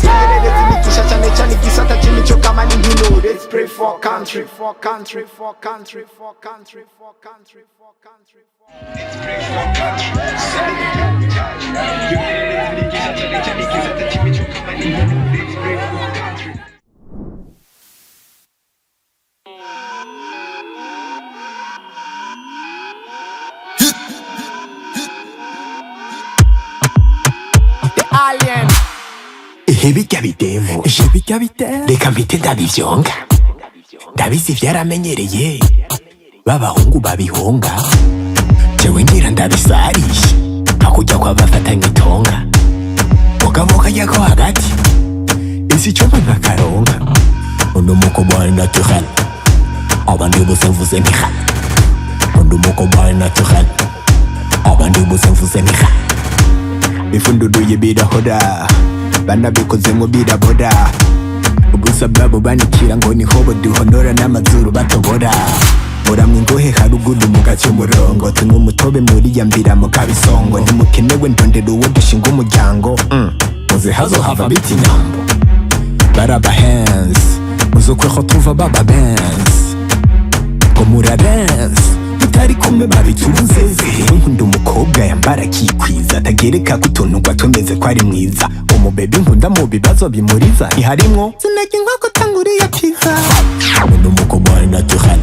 yongerereza imigisha, cyane cyane igisata cy'imico kama n'inkino. Let's pray for our country, for our country, for our country, for our country, for our country, for our country. Let's pray for our country. Dusabire igihugu cyacu, yongerereza imigisha, cyane cyane igisata cy'imico kama n'inkino. Let's pray for our country. The Alien. Ehe, bijya bidemo, ehe, bijya bidemo, reka mpite ndabivyonga. Ndabizi vyaramenyereye b'abahungu babihonga, jewe ngira ndabisarishe hakujya kwabafatanya itonga, mugabo kajya ko hagati isi icomba nkakaronka. Undi mukobwa naturel, abandi bose mvuze ntiha. Undi mukobwa naturel, abandi bose mvuze ntiha. Ifunduduye birahora, banabikozemo birabora, ubusa bwabo banikira ngo niho buduhonora n'amazuru batobora. Muramwe ingohe haruguru mugaca umurongo, tunywa umutobe muri ya mbira mu kabisongo. Ntimukenewe, ndondera uwo dushinga umuryango. Muze hazohava biti inyambo baraba hands, muzokweho tuva baba benz ngo murarenze mutari kumwe babitunzeze. Nkunda umukobwa yambara akikwiza, atagereka ko utuntu ngo atumeze ko ari mwiza. Umubebi nkunda mu bibazo bimuriza ntiharimwo sinajya inkoko tanguriya pizza. Nkunda umukobwa ari naturel,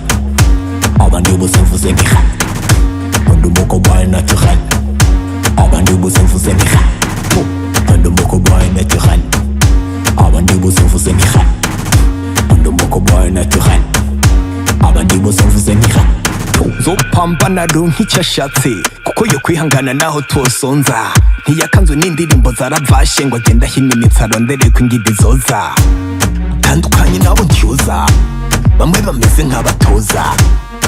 abandi bose mvuze ntiha. Nkunda umukobwa ari naturel, abandi bose mvuze ntiha. Nkunda umukobwa ari naturel, abandi bose mvuze ntiha. Nkunda umukobwa ari naturel, abandi bose mvuze ntiha. Zopambana ronka icyo ashatse, kuko yo kwihangana naho twosonza. Ntiyakanzwe n'indirimbo zaravashe ngo agenda ahinimitse arondere ko ingidi zoza. Tandukanye nabo ntyoza, bamwe bameze nk'abatoza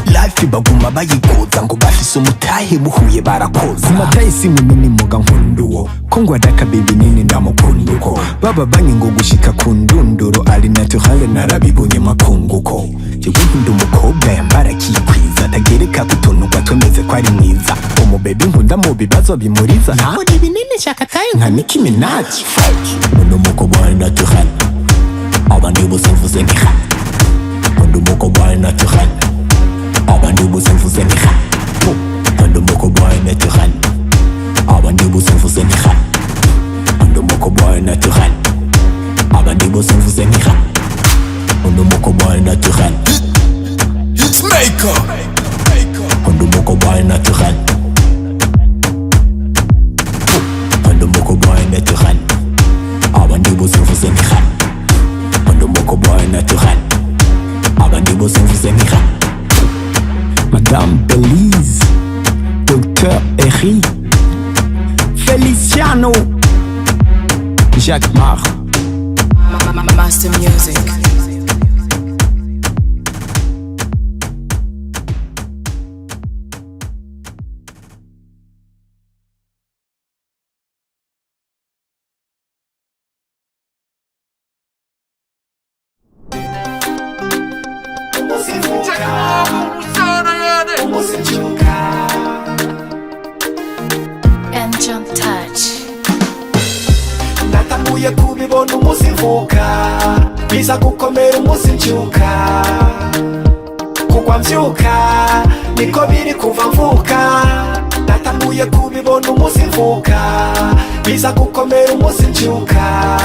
life, baguma bayikoza ngo bafise umutahe, buhuye barakoza umatahe. Si munini muga nkunda uwo ko ngo adakabe binini, ndamukunda uko baba banyi ngo gushika ku ndunduro ari naturale, narabibonye makunguko. Jewe nkunda umukobwa yambara akikwiza, atagereka ko utuntu ngo atumeze ko ari mwiza. Umubebi nkunda mu bibazo bimuriza ntabona ibinini shaka tayo nka Nicki Minaj. Nkunda umukobwa ari naturel, abandi bose mvuze ntiha. Nkunda umukobwa ari naturel, abandi bose mvuze ntiha. Nkunda umukobwa ari naturel, abandi bose mvuze ntiha. Nkunda umukobwa ari naturel, abandi bose mvuze ntiha. Nkunda umukobwa ari naturel. Hitmaker. Nkunda umukobwa ari naturel. Nkunda umukobwa ari naturel, abandi bose mvuze ntiha. Nkunda umukobwa ari naturel, abandi bose mvuze ntiha. Madame Belize, Dr Eric Feliciano, Jacques Mar. Master Music. And John Touch. Natanguye kubibona umunsi mvuka, biza gukomera umunsi mbyuka, kugwa mbyuka niko biri kuva mvuka. Natanguye kubibona umunsi mvuka, biza gukomera umunsi mbyuka,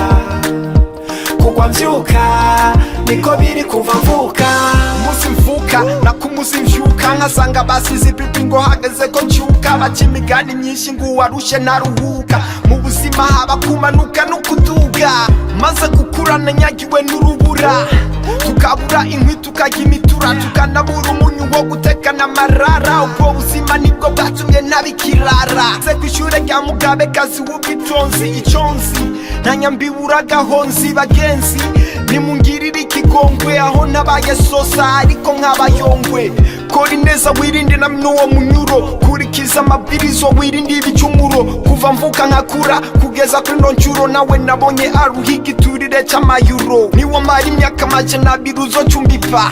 kugwa mbyuka niko biri kuva mvuka. Umunsi mvuka nakumusi mvyuka nkasanga basize ipipi ngo hageze ko mbyuka, baca imigani myinshi ngo uwarushe ntaruhuka mu buzima. buzima haba kumanuka no kuduga. Maze gukura nanyagiwe n'urubura, tukabura inkwi tukarya imitura, tukanabura umunyu wo gutekana amarara. Ubwo buzima nibwo bwatumye ntabikirara nze ku ishure rya Mugabekazi w'ubwitonzi. Iconzi nta nyambibura gahonzi. Bagenzi, nimungirire ikigongwe aho nabaye sosa ariko nkabayongwe. Kora ineza, wirinde na n'uwo munyuro, kurikiza amabwirizo, wirinde ibicumuro. Kuva mvuka nkakura kugeza kuri ino ncuro, nawe nabonye aruhiga igiturire c'amayuro. Niwo mara imyaka 200 uzocumbipa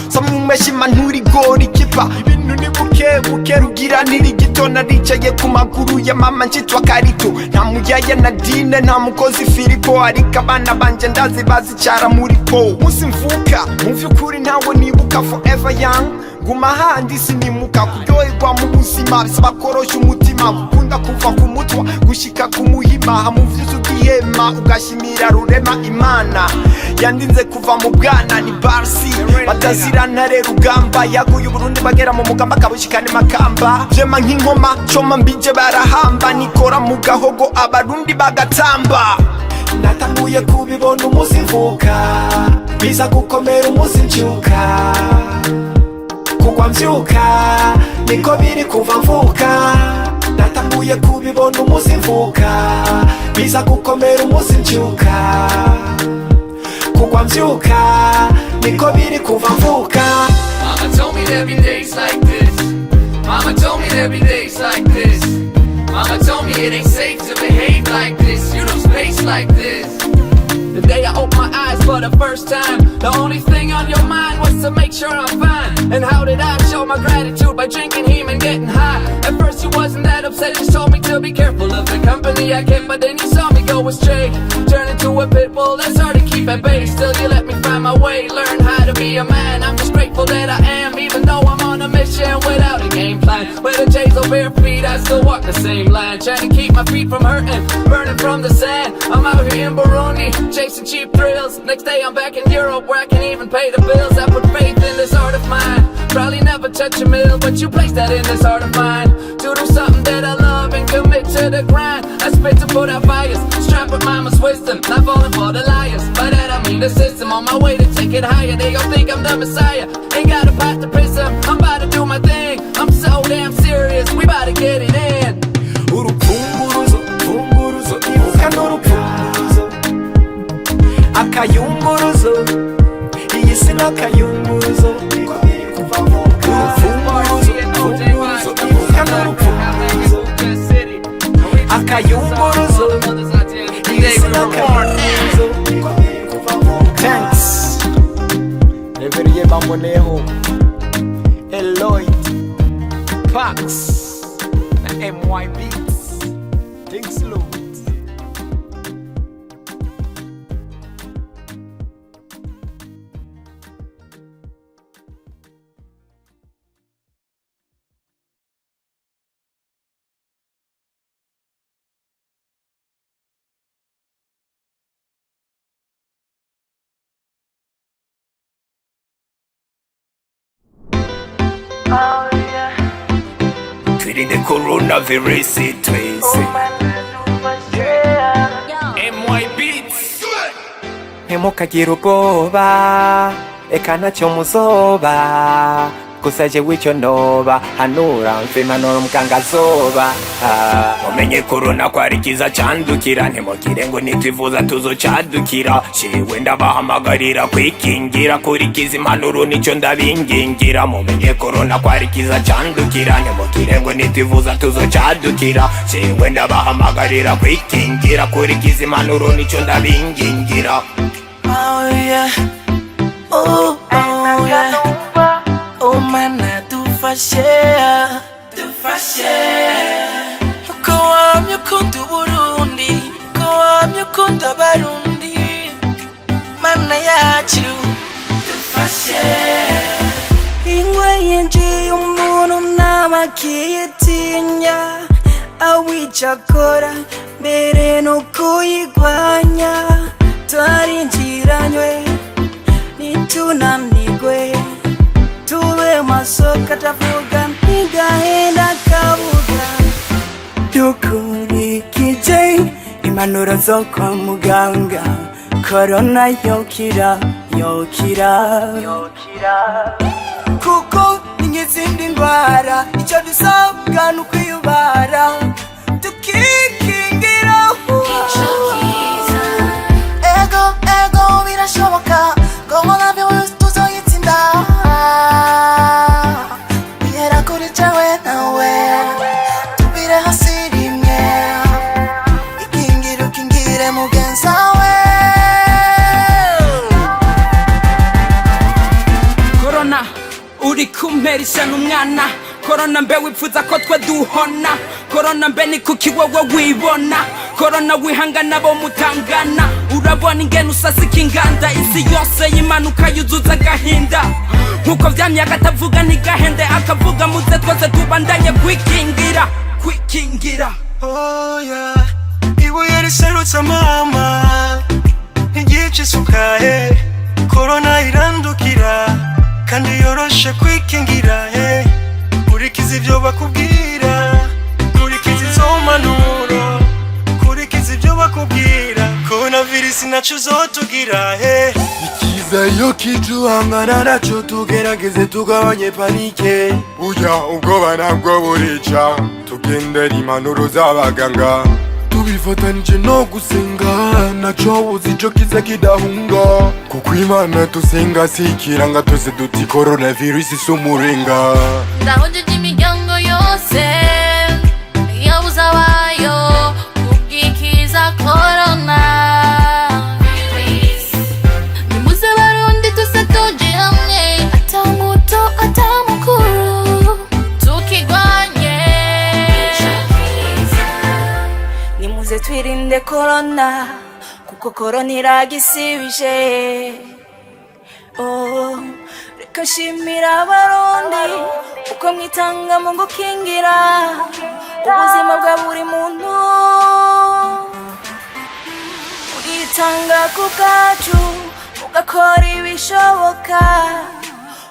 samumeshima nturigora ikipa. Ibintu ni buke buke, rugira ntirigito. Naricaye ku maguru ya mama ncitwa karito. Nta muyaya na dine, nta mukozi Filipo, ariko abana banje ndazi bazicara muri po. Musi mvuka mu vy'ukuri ntawe nibuka. Forever young, guma handi sinimuka. Kuryoherwa mu buzima bisaba korosha umutima, gukunda kuva ku mutwa gushika ku muhima. Hamuvyuzi ukihema, ugashimira Rurema, Imana yandinze kuva mu bwana. Ni Barsi batazira ntare rugamba, yaguye Uburundi bagera mu mugamba, kabushikane Makamba vyema nk'inkoma coma mbije barahamba, nikora mu gahogo Abarundi bagatamba. Natanguye kubibona umunsi mvuka, biza gukomera umunsi mvyuka. Kugwa mvyuka niko biri kuva mvuka. Natanguye kubibona umunsi mvuka, biza gukomera umunsi mvyuka. Kugwa mvyuka niko biri kuva mvuka. Mama told me there be days like this. Mama told me there be days like this. Mama told me it ain't safe to behave like this. You lose space like this. The day I opened my eyes for the first time, the only thing on your mind was to make sure I'm fine. And how did I show my gratitude? By drinking him and getting high. At first you wasn't that upset, just told me to be careful of the company I kept. But then you saw me go astray, turn into a pit bull that's hard to keep at bay. Still you let me find my way, learn how to be a man. I'm just grateful that I am, even though I'm on a mission without a game plan. With a J's or bare feet, I still walk the same line, trying to keep my feet from hurting, burning from the sand. I'm out here in Burundi, chasing cheap thrills. Next day I'm back in Europe where I can even pay the bills. I put faith in this art of mine. Probably never touch a mill, but you placed that in this heart of mine. To do something that I love and commit to the grind. I spit to put out fires, strapped with mama's wisdom, not falling for the liars. By that I mean the system. On my way to take it higher, they gon' think I'm the messiah. Ain't got a pot to piss 'em, I'm about to do my thing. I'm so damn serious, we about to get it in. Urupfunguruzo, funguruzo, ibuka n'urupfunguruzo, akayunguruzo, iyi si n'akayunguruzo. Urupfunguruzo, funguruzo, ibuka n'urupfunguruzo, akayunguruzo, iyi si n'akayunguruzo. Thanks Reverien Bamboneho, Eloyd Pax na MY Beats. Thanks Lord. Twirinde coronavirus twese. MY Beats. Ntimukagire ubwoba, eka ntacyo muzoba. Gusa jewe icyo noba hanura, mva impanuro muganga azoba. Mumenye corona ko ari kiza candukira, ntimugire ngo nitwivuza tuzocadukira. Jewe ndabahamagarira kwikingira, kurikiza impanuro nicyo ndabingingira. Mumenye corona ko ari kiza candukira, ntimugire ngo nitwivuza tuzocadukira. Jewe ndabahamagarira kwikingira, kurikiza impanuro nicyo ndabingingira. Oh yeah, oh, oh yeah. Oh mana dufashe, dufashe. Uko wamye ukunda Uburundi, uko wamye ukunda Abarundi, mana yacu dufashe. Ingwe yinjiye umuntu ntabakiyitinya, awicakora mbere no kuyigwanya. Twarinjiranywe nitunanigwe, tube maso katavuga ntigahenda kabuga. Dukurikije impanuro. Impanuro zo kwa muganga, korona yokira, yokira, kuko ni nk'izindi ndwara. Icyo dusabwa ni ukwiyubara, tukikingira. Ego, ego, birashoboka, coronavirus tuzoyitsinda. Bihera kuri jewe nawe, tubire hasi rimwe. Ikingire, ukingire mugenzawe. Korona uri kumpera ishyano umwana. Korona, mbe wipfuza ko twe duhona? Korona, mbe ni kuki wowe wibona? Korona, wihangana bo mutangana. Urabona ingene usasika inganda, isi yose yimanuka yuzuza agahinda. Nkuko vyamye, akatavuga ntigahende akavuga. Muze twese tubandanye kwikingira, kwikingira. Oh yeah. Ibuye riserutse mama ntigica isuka ye. Korona irandukira kandi yoroshe kwikingira ye. Kurikiza ibyo bakubwira, kurikiza izo mpanuro, kurikiza ibyo bakubwira. Korona virusi naco uzotugira he. Ikiza iyo kijuhangana naco, tugerageze tugabanye panique. Burya ubwoba nabwo burica. Tugendera impanuro z'abaganga, tubifatanije no gusenga. Naco buzi ico kiza kidahunga, kuko Imana dusenga si ikiranga. Twese duti coronavirus si umuringa. Ndahonjeje imiryango yose yabuze abayo kubwikiza korona. Nimuze Barundi, tuze tuje hamwe, ata muto ata mukuru, tukigwanye. Nimuze twirinde korona, kuko korona iragisibije. Oh, reka nshimira Abarundi uko mwitanga mu gukingira ubuzima bwa buri muntu. Muritanga ku bwacu, mugakora ibishoboka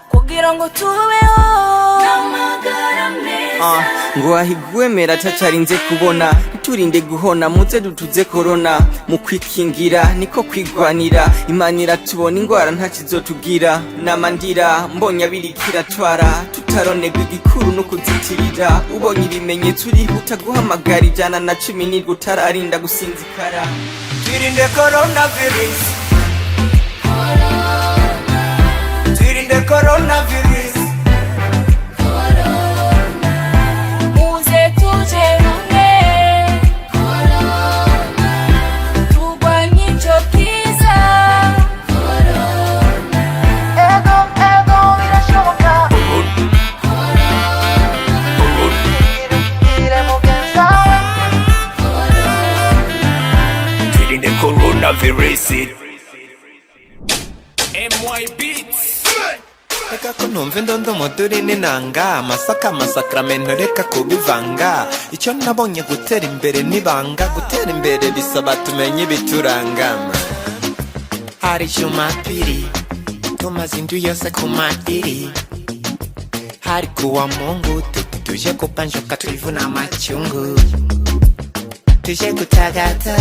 kugira ngo tubeho n'amagara meza. Ngo wahigwemera atacarinze kubona. Turinde guhona, muze dutuze korona. Mu kwikingira niko kwigwanira. Imana iratubona, ingwara ntakizotugira. Namandira mbonye abirikira twara tutaronerwa. Igikuru no kuzitirira. Ubonye ibimenyetso, urihuta guhamagara 117, utararinda gusinzikara. Twirinde coronavirus, twirinde coronavirus. Muze tuje hamwe, turwanye ico kiza. Ego, ego, birashoboka. Ukingire mugenzawe. Twirinde coronavirus. MY Beats. Reka ko numva indondomo dore n'inanga, amasaka, amasakramento, reka kubivanga. Icyo nabonye, gutera imbere nibanga. Gutera imbere bisaba tumenye ibituranga. Hari Jumapili tumaze indwi yose ku madiri, hari kuwa Mungu tuje kupanjuka twivuna amacungu, tuje gutagata.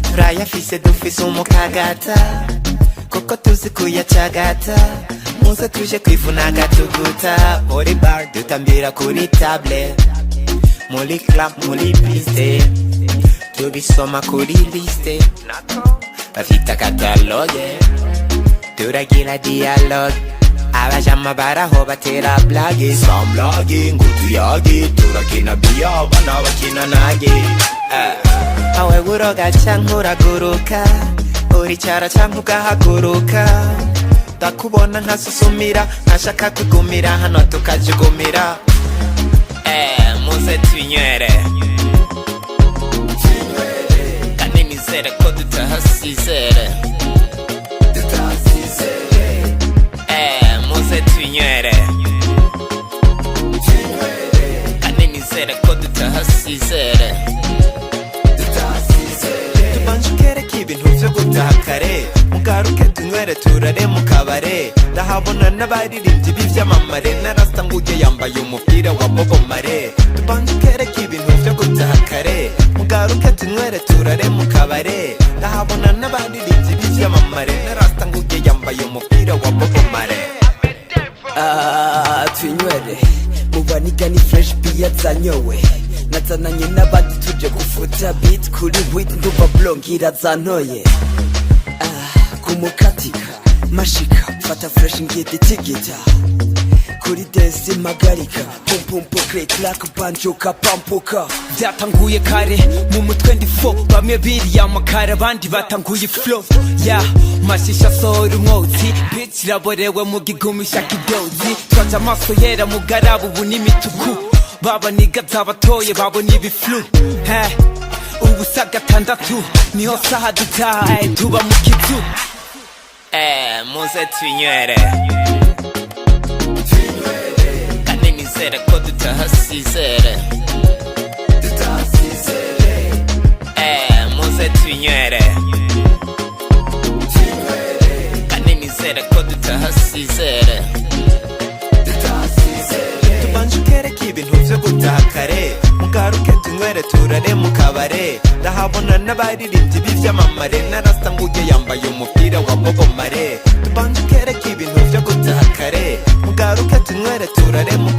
Turayafise, dufise umukagata kuko tuzi kuyacagata. Muze tuje kwivuna agatuguta. Muri bar dutambira kuri table, muri club, muri piste, tubisoma kuri liste, bafite catalogue. Turagira dialogue, abajama baraho batera blague, sans blague ngo tuyage. Turakina biya, abana bakina nage. Awe uroga canke uraguruka, uricara canke ugahaguruka, ndakubona nkasusumira, nkashaka kugumira hano tukajugumira. Muze twinywere kandi nizere ko tutahasizere. Muze twinywere kandi nizere ko tutahasizere. Tubanje ukereka ibintu vyo gutaha kare, mugaruke tunywere turare mu kabare. Ndahabona n'abaririmbyi b'ivyamamare, na rasta nguye yambaye umupira wa Bobo Mare. Tubanje ukereka ibintu. vyo gutaha kare. Mugaruke tunywere turare mu kabare, ndahabona n'abaririmbyi b'ivyamamare, na rasta nguge yambaye umupira wa Bobo Marley. Ah, twinywere mubaniga ni fresh beer zanyowe, nazananye n'abandi tuje gufuta beat kuri weed, ndumva blongira zantoye. Ah, kumukatika mashika fata fresh ngidi tigita kuri desi magarika pumpumpu click clack banjuka pampuka. Byatanguye kare, mu mutwe ndi fo, bamwe biriye amakara, abandi batanguye flow ya mashisha asohora umwotsi, bitch iraborewe mu gigumisha kidozi, twaje amaso yera mugarabu ubu n'imituku, baba niga zabatoye babona ibiflu he, ubu sa 6 niho saha dutaha, tuba mu kizu. Muze twinywere kandi nizere ko tutahasizere. Muze twinywere kandi nizere ko tutahasizere. Tubanje ukereka ibintu vyo gutaha kare, mugaruke tunywere turare mu kabare, ndahabona n'abaririmbyi b'ivyamamare, na rasta nguge yambaye umupira wa Bobo Marley. Tubanje ukereka ibintu vyo gutaha kare, mugaruke tunywere turare mu